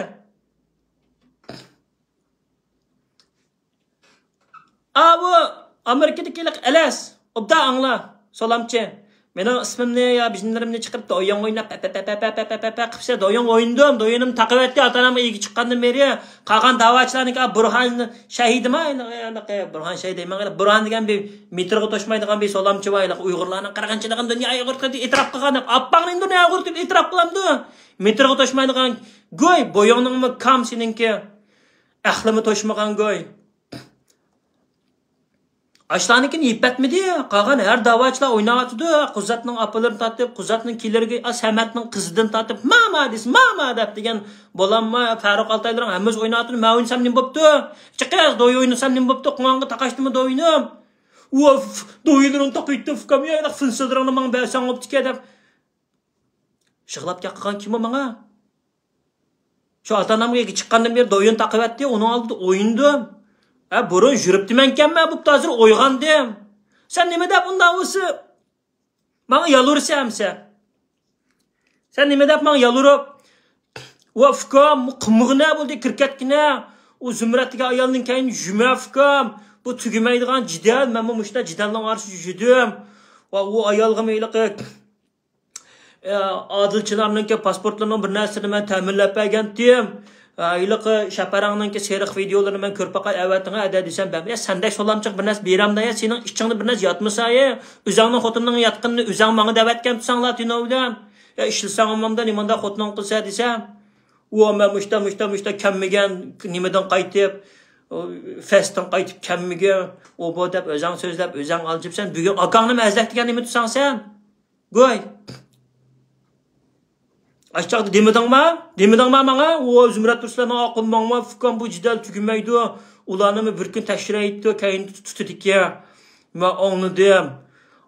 ئاۋۇ ئامېرىكىدىكى ھېلىقى ئەلەس، ئوبدان ئاڭلا، سولامچى. مېنىڭ ئىسمىمنى يا بىجىملىرىمنى چىقىرىپ، دويۇڭ ئويناپ، پە، پە، پە قىپسە، دويۇڭ ئوينىدىم، دويۇنۇم تاقىۋەتتى، ئاتا-ئانامغا ئىگە چىققاندىن بېرى. قالغان داۋاچىلارنىڭكى، ئا، بۇرھان شەھىدىما، ھېلىقى، ھېلىقى، بۇرھان شەھىدى دەيمەن، بۇرھان دېگەن بىر مېتىرغا توشمايدىغان بىر سولامچى بار، ھېلىقى ئۇيغۇرلارنىڭ قىرغىنچىلىقىنى دۇنيا ئۇيغۇرى دەپ ئېتىراپ قىلغان دەپ، ئاپاڭنى دۇنيا ئۇيغۇرى دەپ ئېتىراپ قىلامدۇ؟ مېتىرغا توشمايدىغان گوي، بويۇڭنىڭمۇ كام سېنىڭكى. ئەقلىمۇ توشمىغان گوي. ئاشۇلارنىڭكىنى يېپەتمىدى. قالغان ھەر داۋاچىلار ئويناۋاتىدۇ. قۇزاتنىڭ ئاپىلىرىنى تارتىپ، قۇزاتنىڭ كېلىرىگە، ئا، سەمەتنىڭ قىزىدىن تارتىپ، ماما دېسە، ماما دەپ دېگەن بولامما؟ پەرۇق ئالتايلىرىڭ ھەممىسى ئويناۋاتىدۇ. مەن ئوينىسام نېمە بوپتۇ؟ چىقىز، دوي ئوينىسام نېمە بوپتۇ؟ قوڭغا تاقاشتىمۇ دوينۇم؟ ئۇف، دويلىرىڭ تاقىيتتى ئۇكام، يا، فىنسىلىرىڭنى ماڭا بەرسەڭ بوپتىكەن دەپ. يىغلاپ گەپ قىلغان كىمۇ ماڭا؟ شۇ ئاتا-ئانامغا ئىگە چىققاندىن بېرى دويۇن تاقىۋەتتى، ئۇنىڭ ئالدىدا ئوينىدىم. ئە، بۇرۇن يۈرۈپتىمەنكەنمەن، بوپتۇ، ھازىر ئويغاندىم. سەن نېمە دەپ ئۇنداق بولسا ماڭا يالۋۇرىسەن ئەمسە؟ سەن نېمە دەپ ماڭا يالۋۇرۇپ، ۋا ئۇكام، قىلمىغىنە بولدى، كىرىپ كەتكىنە. ئۇ زۇمرەت دېگەن ئايالدىن كەينى يۈمە ئۇكام. بۇ تۈگىمەيدىغان جېدەل، مەنمۇ مۇشۇنداق جېدەلنىڭ ئارىسىدا يۈردۈم. ۋا ئۇ ئايالغىمۇ ھېلىقى ئادىل چىنارنىڭكى پاسپورتلىرىنىڭ بىر نەرسىنى مەن تەمىنلەپ بەرگەنتىم. ھېلىقى شەپەرەڭنىڭكى سېرىق ۋىدىيولىرىنى مەن كۆرۈپ باقاي، ئەۋەتىڭە ئەدە دېسەم، بەرمەي. يا سەندەك سولامچىغا بىر نەرسە بېرەمدە، يا سېنىڭ ئىچىڭدە بىر نەرسە ياتمىسا، يا ئۆزەڭنىڭ خوتۇنىنىڭ ياتقىنىنى ئۆزەڭ ماڭا دەۋەتكەن تۇرساڭلار تۈنۈگۈن. يا ئىشلىسەڭ ئاممامدا نېمانداق خوتۇنۇڭ قىلسا دېسەم، ئۇ مەن مۇشتا، مۇشتا، مۇشتا كەلمىگەن، نېمىدىن قايتىپ، فەستىن قايتىپ كەلمىگەن، ئۇ بۇ دەپ ئۆزەڭ سۆزلەپ، ئۆزەڭ ئالجىپسەن. بۈگۈن ئاكاڭنىمۇ ئەزلەك دېگەن نېمە تۇرساڭ سەن؟ گوي. ئاشۇ چاغدا دېمىدىڭما؟ دېمىدىڭما ماڭا؟ ئۇ زۇمرەت تۇرسۇنلارنىڭ ئاقىل ماڭما، ئۇكام بۇ جېدەل تۈگىمەيدۇ. ئۇلارنىمۇ بىر كۈن تەكشۈرەيتتى، كەينىدىن تۇتىدىكەن. مەن ئاڭلىدىم.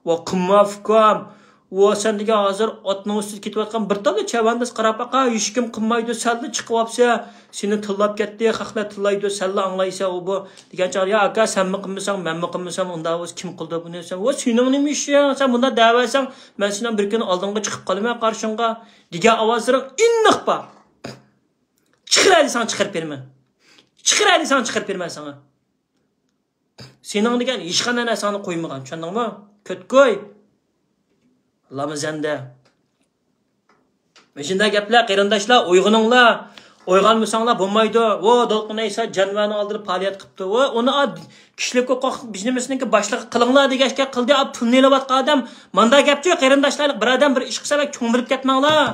ۋا قىلما ئۇكام. ۋا سەن دېگەن ھازىر ئاتنىڭ ئۈستىدە كېتىۋاتقان بىر تاللا چەۋەنداز قاراپ باقا، ھېچكىم قىلمايدۇ، سەنلا چىقىۋاپسەن. سېنى تىللاپ كەتتى، خەقلەر تىللايدۇ، سەنلا ئاڭلايسەن ئۇ بۇ. دېگەن چاغدا، يا ئاكا، سەنمۇ قىلمىساڭ، مەنمۇ قىلمىسام، ئۇنداق بولسا كىم قىلىدۇ بۇنى دېسەم، ۋا سېنىڭ نېمە ئىشىڭ؟ سەن بۇنداق دەۋەرسەڭ، مەن سېنىڭ بىر كۈنى ئالدىڭغا چىقىپ قالىمەن قارشىڭغا، دېگەن ئاۋازلىرىڭ ئېنىق بار. چىقىرە دېسەڭ چىقىرىپ بېرىمەن. چىقىرە دېسەڭ چىقىرىپ بېرىمەن ساڭا. سېنىڭ دېگەن ھېچقانداق نەرسەڭنى قويمىغان، چۈشەندىڭمۇ؟ كۆتكوي. لامىزەندە. مۇشۇنداق گەپلەر، قېرىنداشلار، ئويغىنىڭلار. ئويغانمىساڭلار بولمايدۇ. ۋو، دولقۇن ئەيسا جانىۋارنىڭ ئالدىدا پائالىيەت قىپتۇ. ۋو، ئۇنى ئا، كىشىلىك ھوقۇق بىز نېمىسىنىڭكى باشلىقى قىلىڭلار دېگەچكە قىلدى. ئا، پۇلنى ئېلىۋاتقان ئادەم. مانداق گەپچۇ، قېرىنداشلار، بىر ئادەم بىر ئىش قىلسا بەك چوڭ بولۇپ كەتمەڭلار.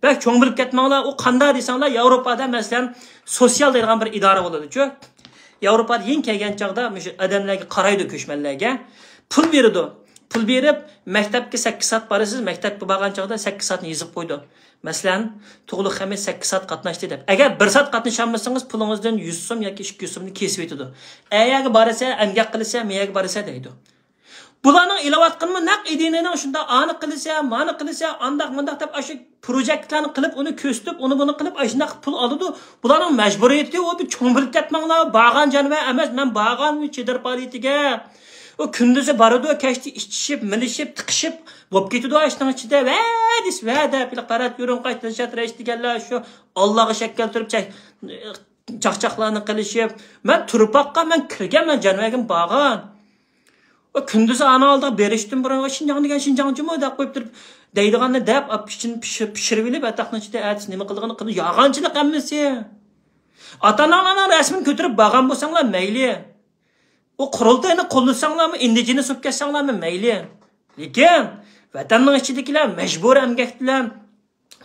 بەك چوڭ بولۇپ كەتمەڭلار. ئۇ قانداق دېسەڭلار، ياۋروپادا، مەسىلەن، سوسىيال دەيدىغان بىر ئىدارە بولىدۇچۇ. ياۋروپادا يېڭى كەلگەن چاغدا مۇشۇ ئادەملەرگە قارايدۇ، كۆچمەنلەرگە. پۇل بېرىدۇ. پۇل بېرىپ، مەكتەپكە سەككىز سائەت بارىسىز، مەكتەپكە بارغان چاغدا سەككىز سائەتنى يېزىپ قويىدۇ. مەسىلەن، تۇغلۇق خەمىس سەككىز سائەت قاتناشتى دەپ. ئەگەر بىر سائەت قاتنىشالمىسىڭىز، پۇلىڭىزدىن يۈز سوم ياكى ئىككى يۈز سومنى كېسىۋېتىدۇ. ئەيەرگە بارىسە، ئەمگەك قىلىسە، مەيەرگە بارىسە دەيدۇ. بۇلارنىڭ ئېلىۋاتقىنىمۇ نەق ئىدىيىنىڭ شۇنداق ئانى قىلىسە، مانى قىلىسە، ئانداق مۇنداق دەپ ئاشۇ پروژېكتلارنى قىلىپ، ئۇنى كۆرسىتىپ، ئۇنى بۇنى قىلىپ، ئاشۇنداق پۇل ئالىدۇ. بۇلارنىڭ مەجبۇرىيىتى ئۇ بىر چوڭ بولۇپ كەتمەڭلار، بارغان جانىۋار ئەمەس، مەن بارغان چېدىر پائالىيىتىگە. ئۇ كۈندۈزى بارىدۇ، كەچتە ئىچىشىپ، مېلىشىپ، تىقىشىپ بولۇپ كېتىدۇ ئاشۇنىڭ ئىچىدە. ۋە دېسە ۋە دەپ، قارات يۈرۈڭ، قايتىدىن شەترەش دېگەنلەر شۇ ئاللاغا شەك كەلتۈرۈپ چاق-، چاقچاقلارنى قىلىشىپ. مەن تۇرپاققا مەن كىرگەن، مەن جانىۋەرگىمۇ بارغان. ۋە كۈندۈزى ئانا ئالدىغا بېرىشتىن بۇرۇن، «ۋە شىنجاڭ دېگەن شىنجاڭچىمۇ؟» دەپ قويۇپ تۇرۇپ، دەيدىغاننى دەپ، ئاپ ئىچىنى پىشىر-، پىشۇرۇۋېلىپ، ئەتەقنىڭ ئىچىدە ئەتىسى نېمە قىلىدىغىنى قىلىدۇ. يالغانچىلىق ھەممىسى. ئاتا-ئاناڭلارنىڭ رەسىمىنى كۆتۈرۈپ بارغان بولساڭلار مەيلى. ئۇ قۇرۇلتاينى قوللىساڭلارمۇ، ئىندىجېنەس بولۇپ كەتسەڭلارمۇ مەيلى. لېكىن ۋەتەننىڭ ئىچىدىكىلەر مەجبۇرىي ئەمگەك بىلەن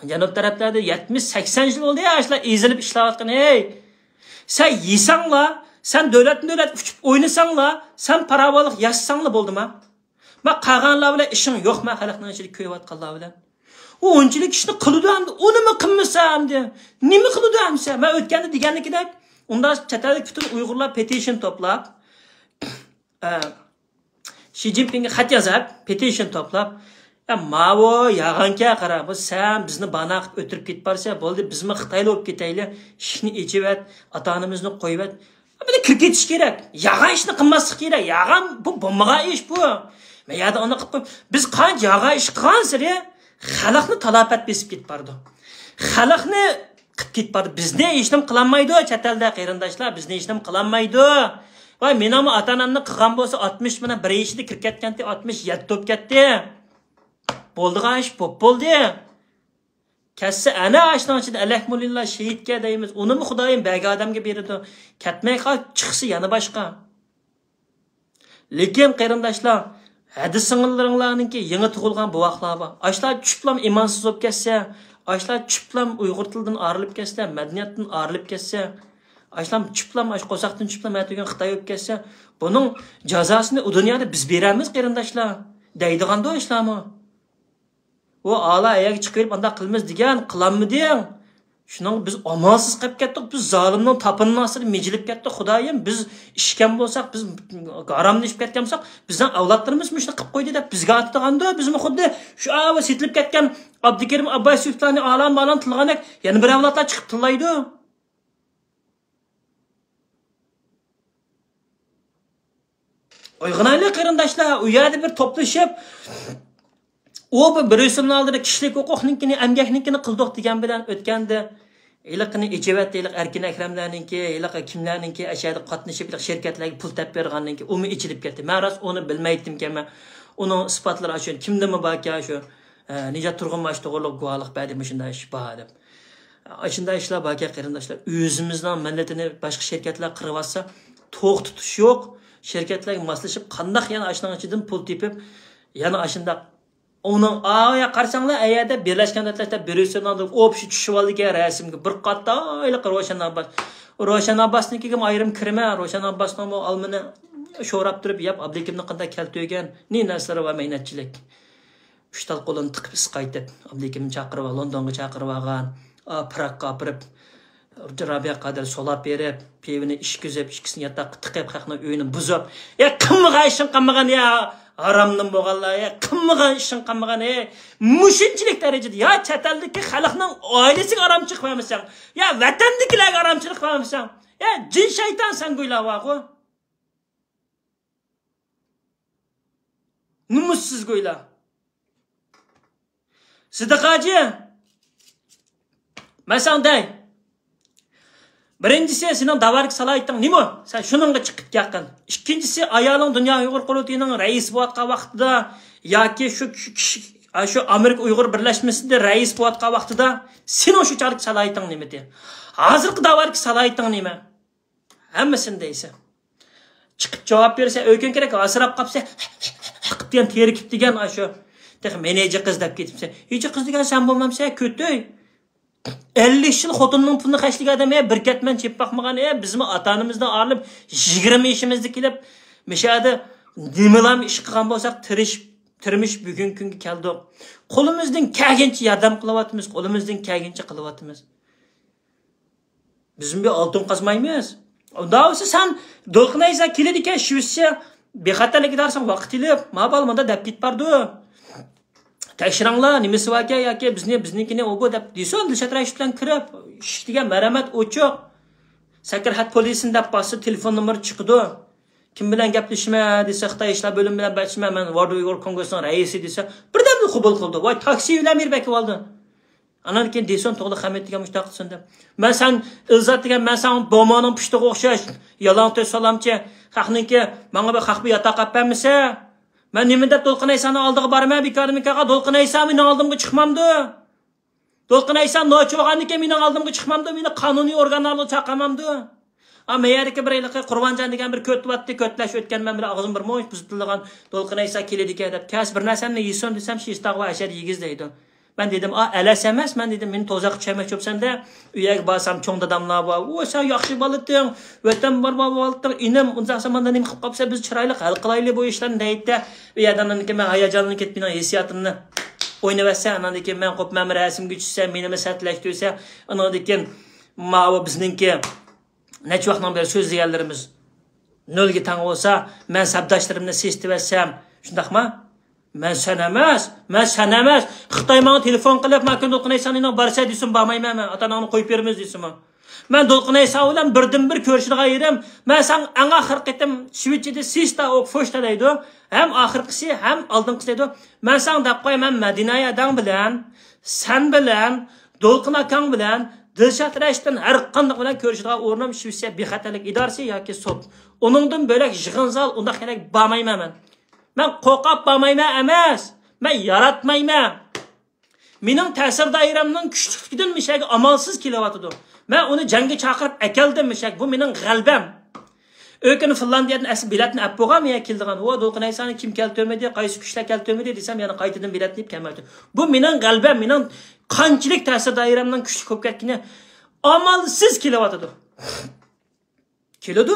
جەنۇب تەرەپلەردە يەتمىش، سەكسەن يىل بولدى يا، ئاشۇلار ئېزىلىپ ئىشلەۋاتقىنى. ھەي، سەن يېسەڭلا، سەن دۆلەتمۇ دۆلەت ئۇچۇپ ئوينىساڭلا، سەن پاراۋانلىق ياسىساڭلا بولدىما؟ ما قالغانلار بىلەن ئىشىڭ يوقما، خەلقنىڭ ئىچىدە كۆيۈۋاتقانلار بىلەن؟ ئۇ ئۇنچىلىك ئىشنى قىلىدۇ ئەمدى، ئۇنىمۇ قىلمىسا ئەمدى نېمە قىلىدۇ ئەمسە؟ مەن ئۆتكەندە دېگەنلىكىدەك، ئۇنداق چەت ئەلدىكى پۈتۈن ئۇيغۇرلار پېتىشن توپلاپ، ئە، شى جىنپىڭگە خەت يازىپ، پېتىشن توپلاپ، «يا، ماۋۇ يالغانكەن، قارا، بۇ سەن بىزنى بانا قىلىپ ئۆتۈرۈپ كېتىپ بارسەن، بولدى، بىزمۇ خىتايلا بولۇپ كېتەيلى، ئىشىكنى ئېچىۋەت، ئاتا-ئانىمىزنى قويۇۋەت.» بۇنى كىرىپ كېتىش كېرەك. يالغان ئىشنى قىلماسلىق كېرەك. يالغان، بۇ بولمىغان ئىش بۇ. مەن يەردە ئۇنى قىلىپ قويۇپ، بىز قانچە يالغان ئىش قىلغانسېرى خەلقنى تالاپەت بېسىپ كېتىپ بارىدۇ. خەلقنى قىلىپ كېتىپ بارىدۇ. بىزنى ھېچنېمە قىلالمايدۇ چەت ئەلدە، قېرىنداشلار، بىزنى ھېچنېمە قىلالمايدۇ. ۋاي، مېنىڭمۇ ئاتا-ئانامنى قىلغان بولسا، ئاتمىش مانا بىر يېشىدا كىرىپ كەتكەنتى، ئاتمىش يەتتە بولۇپ كەتتى. بولىدىغان ئىش بوپ بولدى. كەتسە ئەنە ئاشۇنىڭ ئىچىدە ئەلەھمۇلىللا شېھىتكە دەيمىز. ئۇنىمۇ خۇدايىم بەرگەن ئادەمگە بېرىدۇ. كەتمەي قال، چىقسا يەنە باشقا. لېكىن قېرىنداشلار، ھەدە سىڭىللىرىڭلارنىڭكى يېڭى تۇغۇلغان بوۋاقلار بار. ئاشۇلار چۈشۈپلام ئىمانسىز بولۇپ كەتسە، ئاشۇلار چۈشۈپلام ئۇيغۇر تىلىدىن ئايرىلىپ كەتسە، مەدەنىيەتتىن ئايرىلىپ كەتسە، ئاشۇلام چۈشۈپلام ئاشۇ قورساقتىن چۈشۈپلام ئەتىگۈن خىتاي بولۇپ كەتسە، بۇنىڭ جازاسىنى ئۇ دۇنيادا بىز بېرەرمىز قېرىنداشلار دەيدىغاندۇ ئاشۇلارمۇ. ئۇ ئالا ئەيەرگە چىقىۋېرىپ ئانداق قىلىمىز دېگەن، قىلالمىدىڭ. شۇنىڭغا بىز ئامالسىز قېلىپ كەتتۇق. بىز زالىمنىڭ تاپىنىنىڭ ئاستىدا مىجىلىپ كەتتۇق. خۇدايىم، بىز ئىچكەن بولساق، بىز ھارامنى ئىچىپ كەتكەن بولساق، بىزنىڭ ئەۋلادلىرىمىز مۇشۇنى قىلىپ قويدى دەپ بىزگە ئاتىدىغاندۇ. بىزمۇ خۇددى شۇ ئاۋۇ سېتىلىپ كەتكەن ئابدۇكېرىم ئابباسوفلارنى، ئالان بالان تىللىغاندەك يەنە بىر ئەۋلادلار چىقىپ تىللايدۇ. ئويغىنايلى قېرىنداشلار، ئۇ يەردە بىر توپلىشىپ، ئۇ بىر بىرسىنىڭ ئالدىدا كىشىلىك ھوقۇقنىڭكىنى، ئەمگەكنىڭكىنى قىلدۇق دېگەن بىلەن ئۆتكەندە، ھېلىقىنى ئېچىۋەتتى، ھېلىقى ئەركىن ئەكرەملەرنىڭكى، ھېلىقى كىملەرنىڭكى ئەشەدە قاتنىشىپ، ھېلىقى شىركەتلەرگە پۇل تەپ بەرگەننىڭكى، ئۇمۇ ئېچىلىپ كەتتى. مەن راست ئۇنى بىلمەيتتىمكەن، مەن ئۇنىڭ ئىسپاتلىرى ئاشۇ كىمدىمۇ باركەن، شۇ، ئە، نىجات تۇرغۇنباش توغرۇلۇق گۇۋاھلىق بەردى، مۇشۇنداق ئىش بار دەپ. ئاشۇنداق ئىشلار باركەن قېرىنداشلار، ئۆزىمىزنىڭ مىللىتىنى باشقا شىركەتلەر قىرىۋاتسا، توختىتىش يوق. شىركەتلەرگە ماسلىشىپ، قانداق يەنە ئاشۇنىڭ ئىچىدىن پۇل تېپىپ، يەنە ئاشۇنداق ئۇنىڭ ئايا قارىساڭلار، ئەيەردە بىرلەشكەن دۆلەتلەر بىرسىنىڭ ئوپىشى چۈشۈۋالدىكەن رەسىمگە، بىر قاتار ھېلىقى روشەن ئابباس. روشەن ئابباسنىڭكىگىمۇ ئايرىم كىرىمەن، روشەن ئابباسنىڭمۇ ئالمىنى شوراپ تۇرۇپ يەپ، ئابلىكىمنى قانداق كەلتۈرگەن، نى نەرسىلىرى بار مەينەتچىلىك. ئۈچ تال قولىنى تىقىپ ئىس قايتىپ، ئابلىكىمنى چاقىرىپ، لوندونغا چاقىرىۋالغان، ئا، پراگقا ئاپىرىپ، رابىيە قادىر سولاپ بېرىپ، پىۋىنى ئىچكۈزۈپ، ئىككىسىنى ياتاققا تىقىپ، خەقنىڭ ئۆيىنى بۇزۇپ، يا قىلمىغان ئىشىڭ قالمىغان، يا ھارامدىن بولغانلار، يا قىلمىغان ئىشىڭ قالمىغان، ھەي، مۇشۇنچىلىك دەرىجىدە، يا چەت ئەلدىكى خەلقنىڭ ئائىلىسىگە ئارامچىلىق بەرمىسەڭ، يا ۋەتەندىكىلەرگە ئارامچىلىق بەرمىسەڭ، يا جىن شەيتان سەن گويلا بارغۇ. نومۇسسىز گويلا. سىدىق ھاجى، مەن ساڭا دەي. بىرىنچىسى، سېنىڭ داۋاركى سالاھىيىتىڭ نېمە؟ سەن شۇنىڭغا چىقىپ كەتكىن. ئىككىنچىسى، ئايالىڭ دۇنيا ئۇيغۇر قۇرۇلتىيىنىڭ رەئىسى بولۇۋاتقان ۋاقتىدا ياكى شۇ كىشى، شۇ ئامېرىكا ئۇيغۇر بىرلەشمىسىدە رەئىس بولۇۋاتقان ۋاقتىدا سېنىڭ شۇ چاغدىكى سالاھىيىتىڭ نېمىدى؟ ھازىرقى داۋاركى سالاھىيىتىڭ نېمە؟ ھەممىسىنى دەيسەن. چىقىپ جاۋاب بېرىسەن، ئۆكۈن كېرەك، ھاسىراپ قاپسەن، قىپ دېگەن، تېرىكىپ دېگەن ئاشۇ. تېخى مېنى ھېجى قىز دەپ كېتىپسەن. ھېجى قىز دېگەن سەن بولمامسەن، كۆتۈي. ئەللىك يىل خوتۇننىڭ پۇلىنى خەجلىگەن ئادەم، ھە، بىر كەتمەن چېپىپ باقمىغان، ھە، بىزمۇ ئاتا-ئانىمىزدىن ئايرىلىپ، يىگىرمە يېشىمىزدا كېلىپ، مۇشۇ يەردە نېمىلارمۇ ئىش قىلغان بولساق، تىرىشىپ، تىرمىشىپ بۈگۈنكى كۈنگە كەلدۇق. قولىمىزدىن كەلگىنىچە ياردەم قىلىۋاتىمىز، قولىمىزدىن كەلگىنىچە قىلىۋاتىمىز. بىزمۇ بىر ئالتۇن قازمايمىز. ئۇنداق بولسا سەن دولقۇن ئەيسا كېلىدىكەن شىۋېتسىيە بىخەتەرلىك ئىدارىسىغا ۋاقىت ئېلىپ، ما بالام مۇنداق دەپ كېتىپ بارىدۇ. تەكشۈرەڭلار، نېمىسى باركەن ياكى بىزنى، بىزنىڭكىنى ئۇ بۇ دەپ دېسۇن، دىلشات رەشىت بىلەن كىرىپ، ئىشىك دېگەن مەرھەمەت ئوچۇق. سەكرەھەت پولىسىنى دەپ باسسا، تېلېفون نومۇرى چىقىدۇ. كىم بىلەن گەپلىشىمەن دېسە، خىتاي ئىشلار بۆلۈمى بىلەن گەپلىشىمەن، مەن ۋاردا ئۇيغۇر كونگرېسىنىڭ رەئىسى دېسە، بىردەمدىلا قوبۇل قىلدى. ۋاي، تاكسى بىلەن بېرىپ ئەكىۋالدى. ئانان كېيىن دېسۇن، توغرا خەمىت دېگەن مۇشۇنداق قىلسۇن دەپ. مەن سەن ئىززەت دېگەن، مەن ساڭا بومانىڭ پۇشتىغا ئوخشاش يالاڭتۆش سالامچى. خەقنىڭكى ماڭا بىر خەق بىر ياتاق ئەپ بەرمىسە، مەن نېمە دەپ دولقۇن ئەيسانىڭ ئالدىغا بارىمەن بىكاردىن بىكارغا؟ دولقۇن ئەيسا مېنىڭ ئالدىمغا چىقمامدۇ؟ دولقۇن ئەيسا نوچى بولغاندىكىن مېنىڭ ئالدىمغا چىقمامدۇ؟ مېنى قانۇنىي ئورگانلارغا چاقىرمامدۇ؟ ئا، مەيەردىكى بىر ھېلىقى قۇربانجان دېگەن بىر كۆتۈۋاتتى، كۆتلەش ئۆتكەن مەن بىر ئاغزىم بىر مۇش بۇزۇتىلغان دولقۇن ئەيسا كېلىدىكەن دەپ. كەلسە بىر نەرسەمنى يېسۇن دېسەم، شىستاغ ۋە ئەشەر يېگىز دەيدۇ. مەن دېدىم، ئا، ئەلەس ئەمەس، مەن دېدىم، مېنى توزاققا چۈشۈرمەكچى بولۇپسەن-دە. ئۇ يەرگە بارسام، چوڭ داداملار بار، ۋو، سەن ياخشى بالىتىڭ، ۋەتەن بار، بار بالىتىڭ، ئىنىم، ئۇنداقسا ماندا نېمە قىلىپ قاپسەن، بىز چىرايلىق ھەل قىلايلى بۇ ئىشلارنى دەيدىدە. ئۇ يەردە ئاندىن كېيىن مەن ھاياجانلىنىپ كېتىپ، مېنىڭ ھېسسىياتىمنى ئوينىۋەتسە، ئاندىن كېيىن مەن قوپ، مەن رەسىمگە چۈشسەم، مېنىمۇ سەتلەشتۈرسە، ئاندىن كېيىن ماۋۇ بىزنىڭكى نەچچە ۋاقىتنىڭ بېرى سۆزلىگەنلىرىمىز نۆلگە تەڭ بولسا، مەن سەپداشلىرىمنى سېسىتىۋەتسەم، شۇنداقما؟ مەن سەن ئەمەس، مەن سەن ئەمەس. خىتاي ماڭا تېلېفون قىلىپ، ما كۈن دولقۇن ئەيسانىڭ بارسا دېسۇن، بارمايمەن مەن. ئاتا-ئاناڭنى قويۇپ بېرىمىز دېسىمۇ. مەن دولقۇن ئەيسا بىلەن بىردىنبىر كۆرۈشىدىغان يېرىم، مەن ساڭا ئەڭ ئاخىرقى قېتىم شىۋېتسىيەدە سىستا ئوك فوشتا دەيدۇ. ھەم ئاخىرقىسى، ھەم ئالدىنقىسى دەيدۇ. مەن ساڭا دەپ قوياي، مەن مەدىنە ئەدەڭ بىلەن، سەن بىلەن، دولقۇن ئاكاڭ بىلەن، دىلشات رەشىتتىن ھەر قانداق بىلەن كۆرۈشىدىغان ئورنۇم شىۋېتسىيە بىخەتەرلىك ئىدارىسى ياكى سوت. ئۇنىڭدىن بۆلەك يىغىن زال، ئۇنداق يەرگە بارمايمەن مەن. مەن قورقۇپ بارمايمەن ئەمەس. مەن ياراتمايمەن. مېنىڭ تەسىر دائىرەمنىڭ كۈچلۈكلۈكىدىن مىشەگە ئامالسىز كېلىۋاتىدۇ. مەن ئۇنى جەڭگە چاقىرىپ ئەكەلدىم مىشەگە. بۇ مېنىڭ غەلىبەم. ئۆكۈنۈپ فىنلاندىيەدىن ئەسلى بېلەتنى ئەپ بولغان، مەن كېلىدىغان. ۋو، دولقۇن ئەيسانى كىم كەلتۈرمىدى، قايسى كۈچلەر كەلتۈرمىدى دېسەم، يەنە قايتىدىن بېلەتنى ئېلىپ كەلمەيتتى. بۇ مېنىڭ غەلىبەم، مېنىڭ قانچىلىك تەسىر دائىرەمنىڭ كۈچلۈك بولۇپ كەتكىنى ئامالسىز كېلىۋاتىدۇ. كېلىدۇ.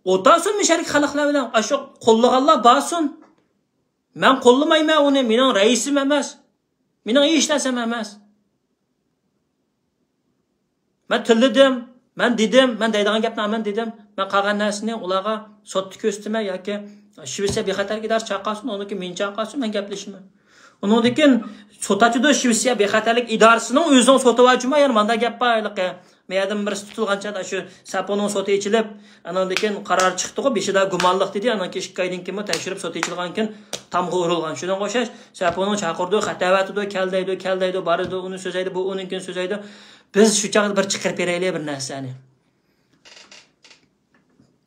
ئولتۇرسۇن مىشەدىكى خەلقلەر بىلەن. ئاشۇ قوللىغانلار بارسۇن. مەن قوللىمايمەن ئۇنى. مېنىڭ رەئىسىم ئەمەس. مېنىڭ ھېچ نەرسەم ئەمەس. مەن تىللىدىم، مەن دېدىم، مەن دەيدىغان گەپنى مەن دېدىم. مەن قالغان نەرسىنى ئۇلارغا سوتتا كۆرسىتىمەن ياكى شىۋېتسىيە بىخەتەرلىك ئىدارىسى چاقىرسۇن، ئۇنىڭكى مېنى چاقىرسۇن، مەن گەپلىشىمەن. ئۇنىڭدىن كېيىن سوت ئاچىدۇ، شىۋېتسىيە بىخەتەرلىك ئىدارىسىنىڭ ئۆزىنىڭ سوتى بار جۇما، يەنە ماندا گەپ بار ھېلىقى. مەيەردىن بىرسى تۇتۇلغان چاغدا شۇ سەپۇنىڭ سوتى ئېچىلىپ، ئاناندىن كېيىن قارار چىقتىغۇ، بېشىدا گۇمانلىق دېدى، ئانان كېيىن ئىككى ئايدىن كېيىنمۇ تەكشۈرۈپ سوت ئېچىلغان كېيىن تامغا ئۇرۇلغان. شۇنىڭغا ئوخشاش سەپۇنىڭ چاقىرىدۇ، خەت ئەۋەتىدۇ، كەل دەيدۇ، كەل دەيدۇ، بارىدۇ، ئۇنى سۆزەيدۇ، بۇ ئۇنىڭكىنى سۆزەيدۇ. بىز شۇ چاغدا بىر چىقىرىپ بېرەيلى بىر نەرسىنى.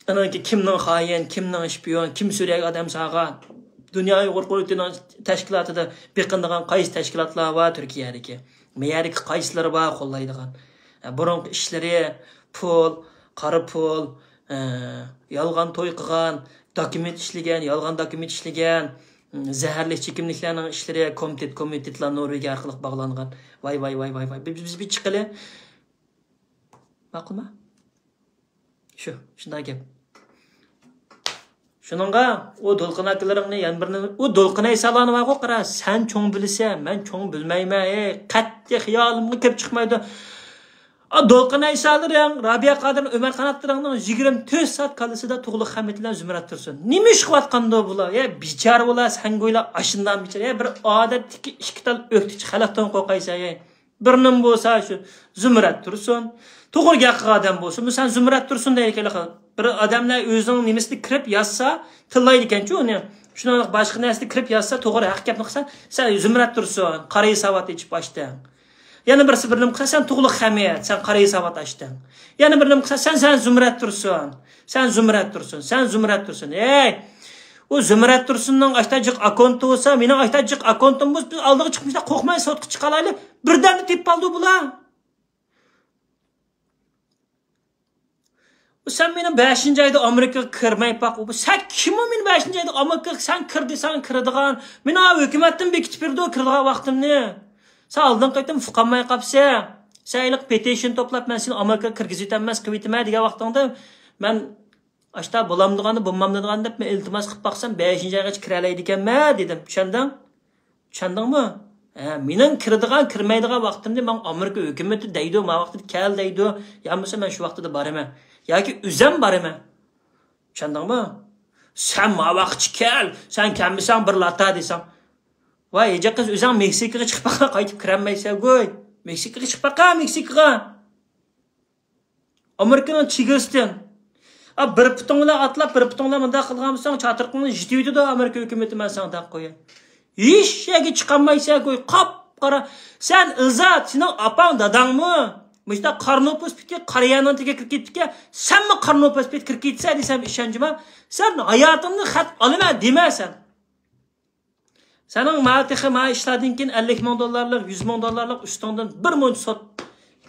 ئانىڭكى كىمنىڭ خائىن، كىمنىڭ شپىيون، كىم سۈرەيدۇ ئادەم ساغا؟ دۇنيا ئۇيغۇر قۇرۇلتىيىنىڭ تەشكىلاتىدا بېقىنىدىغان قايسى تەشكىلاتلار بار تۈركىيەدىكى؟ مەيەردىكى قايسىلىرى بار قوللايدىغان؟ ھە، بۇرۇنقى ئىشلىرى، پۇل، قارا پۇل، ئە، يالغان توي قىلغان، دوكۇمېنت ئىشلىگەن، يالغان دوكۇمېنت ئىشلىگەن، زەھەرلىك چېكىملىكلەرنىڭ ئىشلىرى، كومىتېت، كومىتېتلار نورۋېگىيە ئارقىلىق باغلانغان. ۋاي، ۋاي، ۋاي، ۋاي، ۋاي. بىز، بىز بىر چىقىلى. ماقۇلما؟ شۇ، شۇنداق گەپ. شۇنىڭغا ئۇ دولقۇن ئاكىلىرىڭنى يەنە بىرنى، ئۇ دولقۇن ئەيسالارنى بارغۇ قارا، سەن چوڭ بىلىسەن، مەن چوڭ بىلمەيمەن. ئەي، قەتئىي خىيالىمغا كېلىپ چىقمايدۇ. ئا، دولقۇن ئەيسالىرىڭ، رابىيە قادىر، ئۆمەر قاناتلىرىڭنىڭ يىگىرمە تۆت سائەت كاللىسىدا تۇغلۇق خەمىت بىلەن زۇمرەت تۇرسۇن. نېمە ئىش قىلىۋاتقاندۇ بۇلار؟ ئەي، بىچارە بۇلار، سەن گويلا ئاشۇنداق بىچارە. ئەي، بىر ئادەتتىكى ئىككى تال ئۆكتىچى خەلقتىن قورقايسەن، ئەي. بىرنىمۇ بولسا شۇ زۇمرەت تۇرسۇن. توغرا گەپ قىلغان ئادەم بولسا، بۇ سەن زۇمرەت تۇرسۇن دەيدىكەن. بىر ئادەملەر ئۆزىنىڭ نېمىسىدە كىرىپ يازسا، تىللايدىكەنچۇ ئۇنى. شۇنىڭ باشقا نەرسىدە كىرىپ يازسا، توغرا ھەق گەپنى قىلسا، سەن زۇمرەت تۇرسۇن، قارا ھېسابات ئېچىپ ئاچتىڭ. يەنە بىرسى بىرنېمە قىلسا، سەن تۇغلۇق خەمىت، سەن قارا ھېسابات ئاچتىڭ. يەنە بىرنېمە قىلسا، سەن، سەن زۇمرەت تۇرسۇن. سەن زۇمرەت تۇرسۇن، سەن زۇمرەت تۇرسۇن. ھەي! ئۇ زۇمرەت تۇرسۇننىڭ ئاشتا جىق ئاككونتى بولسا، مېنىڭ ئاشتا جىق ئاككونتۇم بولسا، بىز ئالدىغا چىقمىشتا قورقماي سوتقا چىقالايلى. بىردەمدە تېپىپ ئالدى بۇلار. سەن مېنى بەشىنچى ئايدا ئامېرىكىغا كىرمەي باق. سەن كىم ئۇ مېنى بەشىنچى ئايدا ئامېرىكىغا سەن كىر دېسەڭ كىرىدىغان؟ مېنى ھۆكۈمەتتىن بېكىتىپ بېرىدۇ كىرىدىغان ۋاقتىمنى. سەن ئالدىنقى قېتىم ئۇقالماي قاپسەن. سەن ھېلىقى پېتىشن توپلاپ، مەن سېنى ئامېرىكىغا كىرگۈزۈۋېتەلمەس قىلىۋېتىمەن دېگەن ۋاقتىڭدا مەن ئاشتا بولامدىغاننى، بولمامدىغاننى دەپ مەن ئىلتىماس قىلىپ باقسام، بەشىنچى ئايغىچە كىرەلەيدىكەنمەن دېدىم. چۈشەندىڭ؟ چۈشەندىڭمۇ؟ ھە، مېنىڭ كىرىدىغان، كىرمەيدىغان ۋاقتىمنى ماڭا ئامېرىكا ھۆكۈمىتى دەيدۇ، ما ۋاقىتتا كەل دەيدۇ، يا بولمىسا مەن شۇ ۋاقتىدا بارىمەن. ياكى ئۆزەم بارىمەن. چۈشەندىڭمۇ؟ سەن ما ۋاقىتچە كەل، سەن كەلمىسەڭ بىر لاتا دېسەڭ. ۋاي، ھېجە قىز، ئۆزەڭ مېكسىكىغا چىقىپ باققىن، قايتىپ كىرەلمەيسەن گۇي. مېكسىكىغا چىقىپ باققىن، مېكسىكىغا. ئامېرىكىنىڭ چېگرىسىدىن. ئا، بىر پۇتۇڭ بىلەن ئاتلاپ، بىر پۇتۇڭ بىلەن مۇنداق قىلغان بولساڭ، چاتىرىقىڭنى يىتىۋېتىدۇ ئامېرىكا ھۆكۈمىتى، مەن ساڭا دەپ قوياي. ھېچ يەرگە چىقالمايسەن گۇي، قاپقارا. سەن ئىزات، سېنىڭ ئاپاڭ، داداڭمۇ مۇشۇنداق قارا نوپۇس پېتى قارا يەرنىڭ تېگىگە كىرىپ كېتىپتىكەن، سەنمۇ قارا نوپۇس پېتى كىرىپ كېتىسەن دېسەم ئىشەنچىما؟ سەن ھاياتىڭنى خەت ئالىمەن دېمە سەن. سېنىڭ ما تېخى ما ئىشلاردىن كېيىن ئەللىك مىڭ دوللارلىق، يۈز مىڭ دوللارلىق ئۈستۈڭدىن بىر مۇنچە سوت،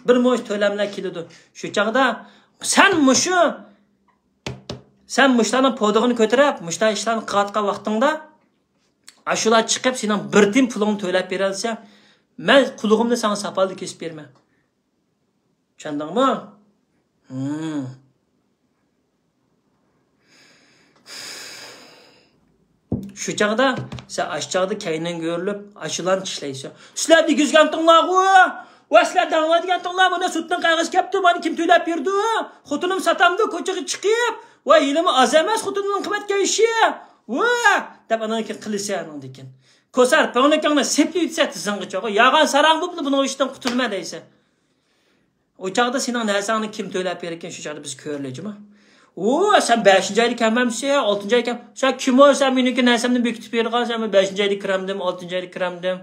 بىر مۇنچە تۆلەملەر كېلىدۇ. شۇ چاغدا سەن مۇشۇ، سەن مۇشۇلارنىڭ پودىغىنى كۆتۈرۈپ، مۇشۇنداق ئىشلارنى قىلىۋاتقان ۋاقتىڭدا، ئاشۇلار چىقىپ سېنىڭ بىر تىيىن پۇلۇڭنى تۆلەپ بېرەلىسە، مەن قۇلىقىمنى ساڭا ساپالدا كېسىپ بېرىمەن. چۈشەندىڭمۇ؟ ھىم. شۇ چاغدا سەن ئاشۇ چاغدا كەينىڭگە ئۆرۈلۈپ، ئاشۇلارنى چىشلەيسەن. سىلەر دېگۈزگەنتىڭلارغۇ! ۋە سىلەر دەڭلار دېگەنتىڭلار، مانا سوتتىن قەغەز كەپتۇ، مانا كىم تۆلەپ بېرىدۇ؟ خوتۇنۇم ساتامدۇ، كوچىغا چىقىپ؟ ۋە ھېلىمۇ ئاز ئەمەس خوتۇنۇمنىڭ قىممەت كىيىشى! ۋە! دەپ ئانىڭدىن كېيىن قىلىسەن ئانىڭدىن كېيىن. كوسار، پۆڭلىكىڭنى سېپلىۋېتىسەن تىزىڭغىچە. ياغان ساراڭ بولۇپ، بۇنىڭ ئىشىدىن قۇتۇلىمەن دەيسەن. ئۇ چاغدا سېنىڭ نەرسەڭنى كىم تۆلەپ بېرىدىكەن، شۇ چاغدا بىز كۆرەيلى جۇما. ئۇ، سەن بەشىنچى ئايدا كەلمەمسەن، ئالتىنچى ئايدا كەل-، سەن كىم ئۇ، سەن مېنىڭكى نەرسەمنى بېكىتىپ بېرىدىغان، سەن بەشىنچى ئايدا كىرەمدىم، ئالتىنچى ئايدا كىرەمدىم.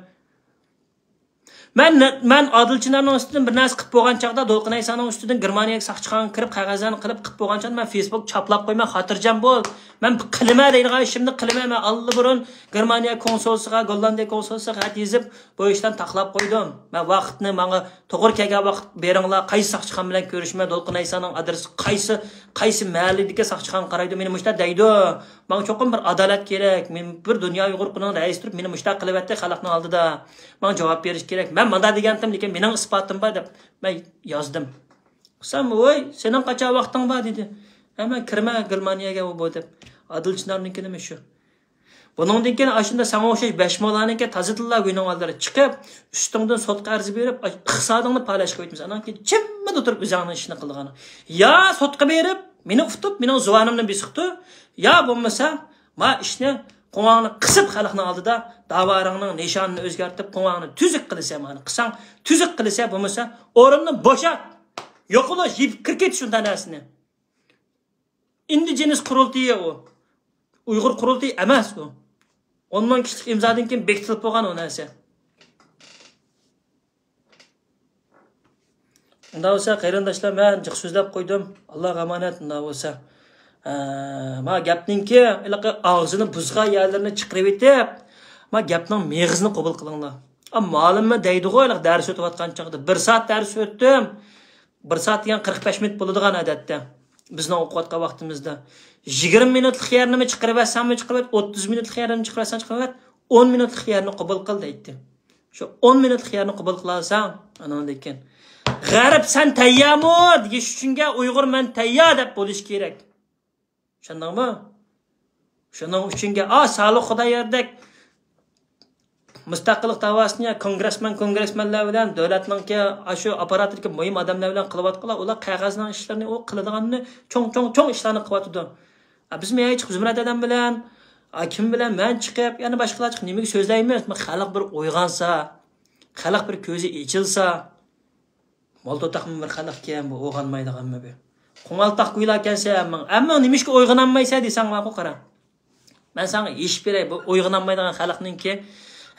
مەن، مەن ئادىل چىنارنىڭ ئۈستىدىن بىر نەرسە قىلىپ بولغان چاغدا، دولقۇن ئەيسانىڭ ئۈستىدىن گېرمانىيەگە ساقچىخانىغا كىرىپ، قەغەزلەرنى قىلىپ، قىلىپ بولغان چاغدا، مەن فېيسبۇك چاپلاپ قويىمەن، خاتىرجەم بول. مەن قىلىمەن دەيدىغان ئىشىمنى قىلىمەن. مەن ئاللىبۇرۇن گېرمانىيە كونسۇلىسىغا، گوللاندىيە كونسۇلىسىغا خەت يېزىپ، بۇ ئىشلارنى تاقلاپ قويدۇم. مەن ۋاقىتنى ماڭا توغرا كەلگەن ۋاقىت بېرىڭلار، قايسى ساقچىخانا بىلەن كۆرۈشىمەن، دولقۇن ئەيسانىڭ ئادرېسى قايسى، قايسى مەھەللىدىكى ساقچىخانا قارايدۇ، مېنى مۇشۇنداق دەيدۇ. ماڭا چوقۇم بىر ئادالەت كېرەك. مەن بىر دۇنيا ئۇيغۇر قۇرۇلتىيىنىڭ رەئىسى تۇرۇپ، مېنى مۇشۇنداق قىلىۋەتتى خەلقنىڭ ئالدىدا. ماڭا جاۋاب بېرىش كېرەك. مەن مۇنداق دېگەنتىم، لېكىن مېنىڭ ئىسپاتىم بار دەپ مەن يازدىم. قىلسام، ۋوي، سېنىڭ قاچان ۋاقتىڭ بار دېدى. ھە، مەن كىرىمەن گېرمانىيەگە ئۇ بۇ دەپ. ئادىل چىنارنىڭكىنىمۇ شۇ. بۇنىڭدىن كېيىن ئاشۇنداق ساڭا ئوخشاش بەش مولانىڭكى تازىدىنلا ۋىنىڭ ئالدىدا چىقىپ، ئۈستۈڭدىن سوتقا ئەرز بېرىپ، ئىقتىسادىڭنى پالەچ قىلىۋېتىمىز. ئانان كېيىن جىممىدە تۇرۇپ ئۆزۈڭنىڭ ئىشىنى قىلىدىغان. يا سوتقا بېرىپ، مېنى ئۇتۇپ، مېنىڭ زۇۋانىمنى بېسىقتۇر، يا بولمىسا، ما ئىشنى، قوڭاڭنى قىسىپ خەلقنىڭ ئالدىدا داۋاڭنىڭ نىشانىنى ئۆزگەرتىپ، قوڭاڭنى تۈزۈك قىلىسەن، مانا قىلساڭ، تۈزۈك قىلىسەن، بولمىسا ئورۇننى بوشات. يوقىلىش، يېپىپ كىرىپ كېتىش شۇنداق نەرسىنى. ئىندىجېنىس قۇرۇلتىيى ئۇ. ئۇيغۇر قۇرۇلتىيى ئەمەس ئۇ. ئون مىڭ كىشىلىك ئىمزادىن كېيىن بېكىتىلىپ بولغان ئۇ نەرسە. ئۇنداق بولسا، قېرىنداشلار، مەن جىق سۆزلەپ قويدۇم. ئاللاغا ئامانەت، ئۇنداق بولسا. ئە، ما گەپنىڭكى، ھېلىقى ئاغزىنى بۇزغان يەرلىرىنى چىقىرىۋېتىپ، ما گەپنىڭ مېغىزىنى قوبۇل قىلىڭلار. ئا، مالىممۇ دەيدىغۇ، ھېلىقى دەرس ئۆتۈۋاتقان چاغدا. بىر سائەت دەرس ئۆتتۈم. بىر سائەت دېگەن قىرىق بەش مىنۇت بولىدىغان ئادەتتە. بىزنىڭ ئوقۇۋاتقان ۋاقتىمىزدا. يىگىرمە مىنۇتلۇق يەرنىمۇ چىقىرىۋەتسەڭمۇ چىقىرىۋەت، ئوتتۇز مىنۇتلۇق يەرنىمۇ چىقىرىۋەتسەڭ چىقىرىۋەت، ئون مىنۇتلۇق يەرنى قوبۇل قىل دەيتتى. شۇ ئون مىنۇتلۇق يەرنى قوبۇل قىلالىساڭ، ئانىڭدىن كېيىن «غەرب، سەن تەييارمۇ؟» دېيىش ئۈچۈنگە «ئۇيغۇر، مەن تەييار» دەپ بولۇش كېرەك. چۈشەندىڭمۇ؟ شۇنىڭ ئۈچۈنگە، ئا، سالىھ خۇداياردەك مۇستەقىللىق داۋاسىنى كونگرېسمېن، كونگرېسمېنلار بىلەن دۆلەتنىڭكى ئاشۇ ئاپپاراتىدىكى مۇھىم ئادەملەر بىلەن قىلىۋاتقانلار، ئۇلار قەغەزنىڭ ئىشلىرىنى، ئۇ قىلىدىغاننى، چوڭ، چوڭ، چوڭ ئىشلارنى قىلىۋاتىدۇ. ئا، بىز مەن چىقىپ زۇمرەت ئادەم بىلەن، ئا، كىم بىلەن مەن چىقىپ، يەنە باشقىلار چىقىپ نېمىگە سۆزلەيمىز؟ خەلق بىر ئويغانسا، خەلق بىر كۆزى ئېچىلسا، مال توتاقمۇ بىر خەلقكەن بۇ، ئويغانمايدىغانمۇ بۇ. قوڭالتاق گۇيلا كەنسە ئەممىڭ. ئەممىڭ نېمىشقا ئويغىنالمايسەن دېسەڭ ماقۇل قارا. مەن ساڭا ئېيتىپ بېرەي، بۇ ئويغىنالمايدىغان خەلقنىڭكى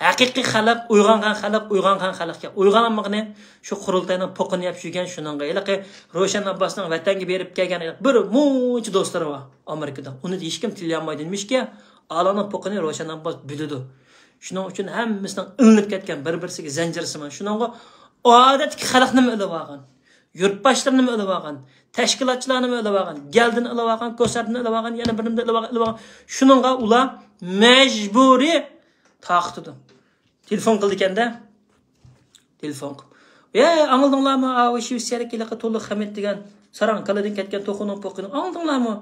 ھەقىقىي خەلق، ئويغانغان خەلق، ئويغانغان خەلقكەن. ئويغانالمىغىنى شۇ قۇرۇلتاينىڭ پوقىنى يەپ يۈرگەن شۇنىڭغا. ھېلىقى روشەن ئابباسنىڭ ۋەتەنگە بېرىپ كەلگەن بىر مۇنچە دوستلىرى بار ئامېرىكىدا. ئۇنى ھېچكىم تىللىيالمايدۇ. نېمىشقا؟ ئالانىڭ پوقىنى روشەن ئابباس بىلىدۇ. شۇنىڭ ئۈچۈن ھەممىسىنىڭ ئىلىنىپ كەتكەن بىر-بىرسىگە زەنجىرسىمان. شۇنىڭغا ئادەتتىكى خەلقنىمۇ ئېلىۋالغان. يۇرتباشلىرىنىمۇ ئېلىۋالغان، تەشكىلاتچىلارنىمۇ ئېلىۋالغان، گەلدىنى ئېلىۋالغان، كوساردىنى ئېلىۋالغان، يەنە بىرنى ئېلىۋالغان، ئېلىۋالغان. شۇنىڭغا ئۇلار مەجبۇرىي تارقىتىدۇ. تېلېفون قىلىدىكەن-دە. تېلېفون قىلىپ، «ئەي، ئاڭلىدىڭلارمۇ؟ ئاۋۇ شىۋېتسىيەدىكى ھېلىقى تولا خەمەت دېگەن ساراڭ كاللىدىن كەتكەن توخۇنىڭ پوقىنى ئاڭلىدىڭلارمۇ؟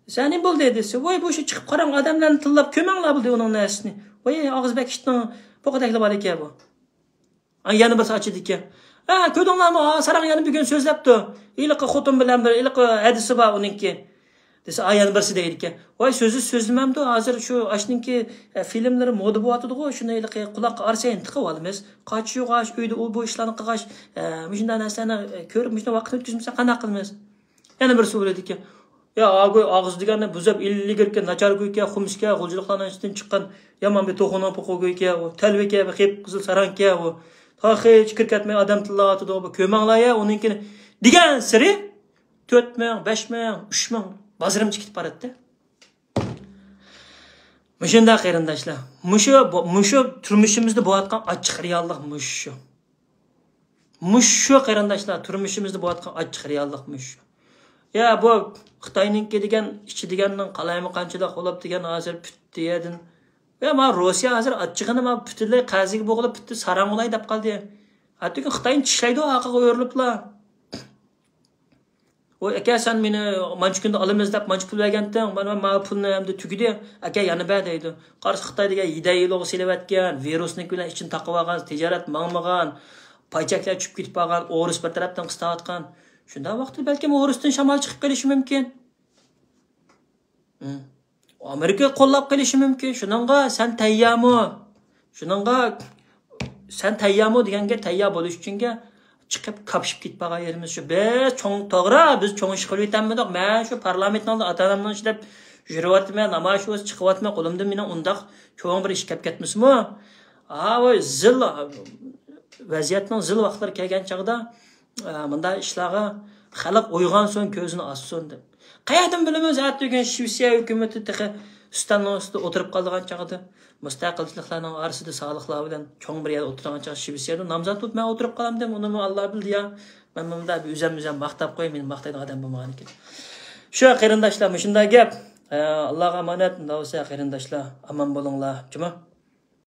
سەن نېمە بولدى دېسە، ۋاي، بۇ شۇ چىقىپ قاراڭ، ئادەملەرنى تىللاپ كۆمەڭلار بولدى ئۇنىڭ نەرسىنى. ۋاي، ئاغزى بەك ئىتنىڭ پوقىدەكلا بار ئىكەن بۇ. ئا، يەنە بىرسى ئاچىدىكەن. ھە، كۆردۈڭلارمۇ؟ ئا، ساراڭ يەنە بۈگۈن سۆزلەپتۇ. ھېلىقى خوتۇن بىلەن بىر ھېلىقى ھەدىسى بار ئۇنىڭكى. دېسە، ئا، يەنە بىرسى دەيدىكەن. ۋاي، سۆزى سۆزلىمەمدۇ؟ ھازىر شۇ ئاشنىڭكى، ئە، فىلىملىرى مودا بولۇۋاتىدىغۇ، شۇنى ھېلىقى قۇلاققا ئارسايىن تىقىۋالىمىز. قاچا يوغاچ، ئۆيدە ئۇ بۇ ئىشلارنى قىلغاچ، ئە، مۇشۇنداق نەرسىلەرنى، ئە، كۆرۈپ مۇشۇنداق ۋاقىتنى ئۆتكۈزمىسەك قانداق قىلىمىز؟ يەنە بىرسى ئويلىدىكەن. يا، ئاگۇي، ئاغزى دېگەننى بۇزۇپ، ئىللىگۈركەن، ناچارگۇيكەن، خۇمسكەن، غۇلجىلىقلارنىڭ ئىچىدىن چىققان يامان بىر توخۇنىڭ پوقۇغۇيكەن، تەلۋىكەن، بىر قىپقىزىل ساراڭكەن ئۇ. تېخىچە كىر كەتمەي ئادەم تىللاۋاتىدۇ. بۇ كۆمەڭلار يا ئۇنىڭكىنى دېگەنسېرى تۆت مىڭ، بەش مىڭ، ئۈچ مىڭ بازىرىمچە كېتىپ باراتتى. مۇشۇنداق قېرىنداشلار. مۇشۇ، بۇ، مۇشۇ تۇرمۇشىمىزدا بولۇۋاتقان ئاچچىق رېئاللىق مۇشۇ. مۇشۇ قېرىنداشلار، تۇرمۇشىمىزدا بولۇۋاتقان ئاچچىق رېئاللىق مۇشۇ. يا، بۇ خىتاينىڭكى دېگەن، ئىچى دېگەننىڭ قالايمىقانچىلىق بولۇپ دېگەن ھازىر پۈتتى يەردىن. يا، ما روسىيە ھازىر ئاچچىقىنى ما پۈتۈنلەي قەزىگە بوغۇلۇپ پۈتتى، ساراڭ بولاي دەپ قالدى. ھەتتىكى خىتاينى چىشلەيدۇ ئارقىغا ئۆرۈلۈپلا. ۋاي ئاكا، سەن مېنى مانچە كۈندە ئالىمىز دەپ مانچە پۇل بەرگەنتىڭ، مانا ماۋۇ پۇلنى ئەمدى تۈگىدى، ئاكا يەنە بەر دەيدۇ. قارىسا خىتاي دېگەن يىدە يىلغا سېلىۋەتكەن، ۋىرۇسنىڭكى بىلەن ئىچىنى تاقىۋالغان، تىجارەت ماڭمىغان، پايچەكلەر چۈشۈپ كېتىپ قالغان، ئورۇس بىر تەرەپتىن قىستاۋاتقان. شۇنداق ۋاقىتتا بەلكىم ئورۇستىن شامال چىقىپ قېلىشى مۇمكىن. ئامېرىكا قوللاپ قېلىشى مۇمكىن. شۇنىڭغا سەن تەييارمۇ؟ شۇنىڭغا سەن تەييارمۇ دېگەنگە، تەييار بولۇش ئۈچۈنگە چىقىپ كاپشىپ كېتىپ بارغان يېرىمىز شۇ. بىز چوڭ، توغرا، بىز چوڭ ئىش قىلىۋېتەلمىدۇق. مەن شۇ پارلامېنتنىڭ ئالدىدا ئاتا-ئانامنىڭ ئىچىدە يۈرۈۋاتىمەن، نامايىش بولسا چىقىۋاتىمەن. قولۇمدىن مېنىڭ ئۇنداق چوڭ بىر ئىش كەپ كەتمىسىمۇ؟ ھا، ۋاي، زىل، ۋەزىيەتنىڭ زىل ۋاقىتلىرى كەلگەن چاغدا، ئە، مۇنداق ئىشلارغا خەلق ئويغانسۇن، كۆزىنى ئاچسۇن دەپ. قەيەردىن بىلىمىز، ئەتىگۈن شىۋېتسىيە ھۆكۈمىتى تېخى ئۈستەلنىڭ ئۈستىدە ئولتۇرۇپ قالىدىغان چاغدا، مۇستەقىلچىلىكلەرنىڭ ئارىسىدا سالىقلار بىلەن چوڭ بىر يەردە ئولتۇرىدىغان چاغدا، شىۋېتسىيەدە نامزات بولۇپ مەن ئولتۇرۇپ قالامدىم، ئۇنىمۇ ئاللا بىلدى يا. مەن مۇندا بىر ئۆزەم ئۆزەم ماختاپ قوياي، مېنى ماختايدىغان ئادەم بولمىغان ئىكەن. شۇ قېرىنداشلار، مۇشۇنداق گەپ. ئە، ئاللاغا ئامانەت، مۇنداق بولسا قېرىنداشلار، ئامان بولۇڭلار، جۇمۇ.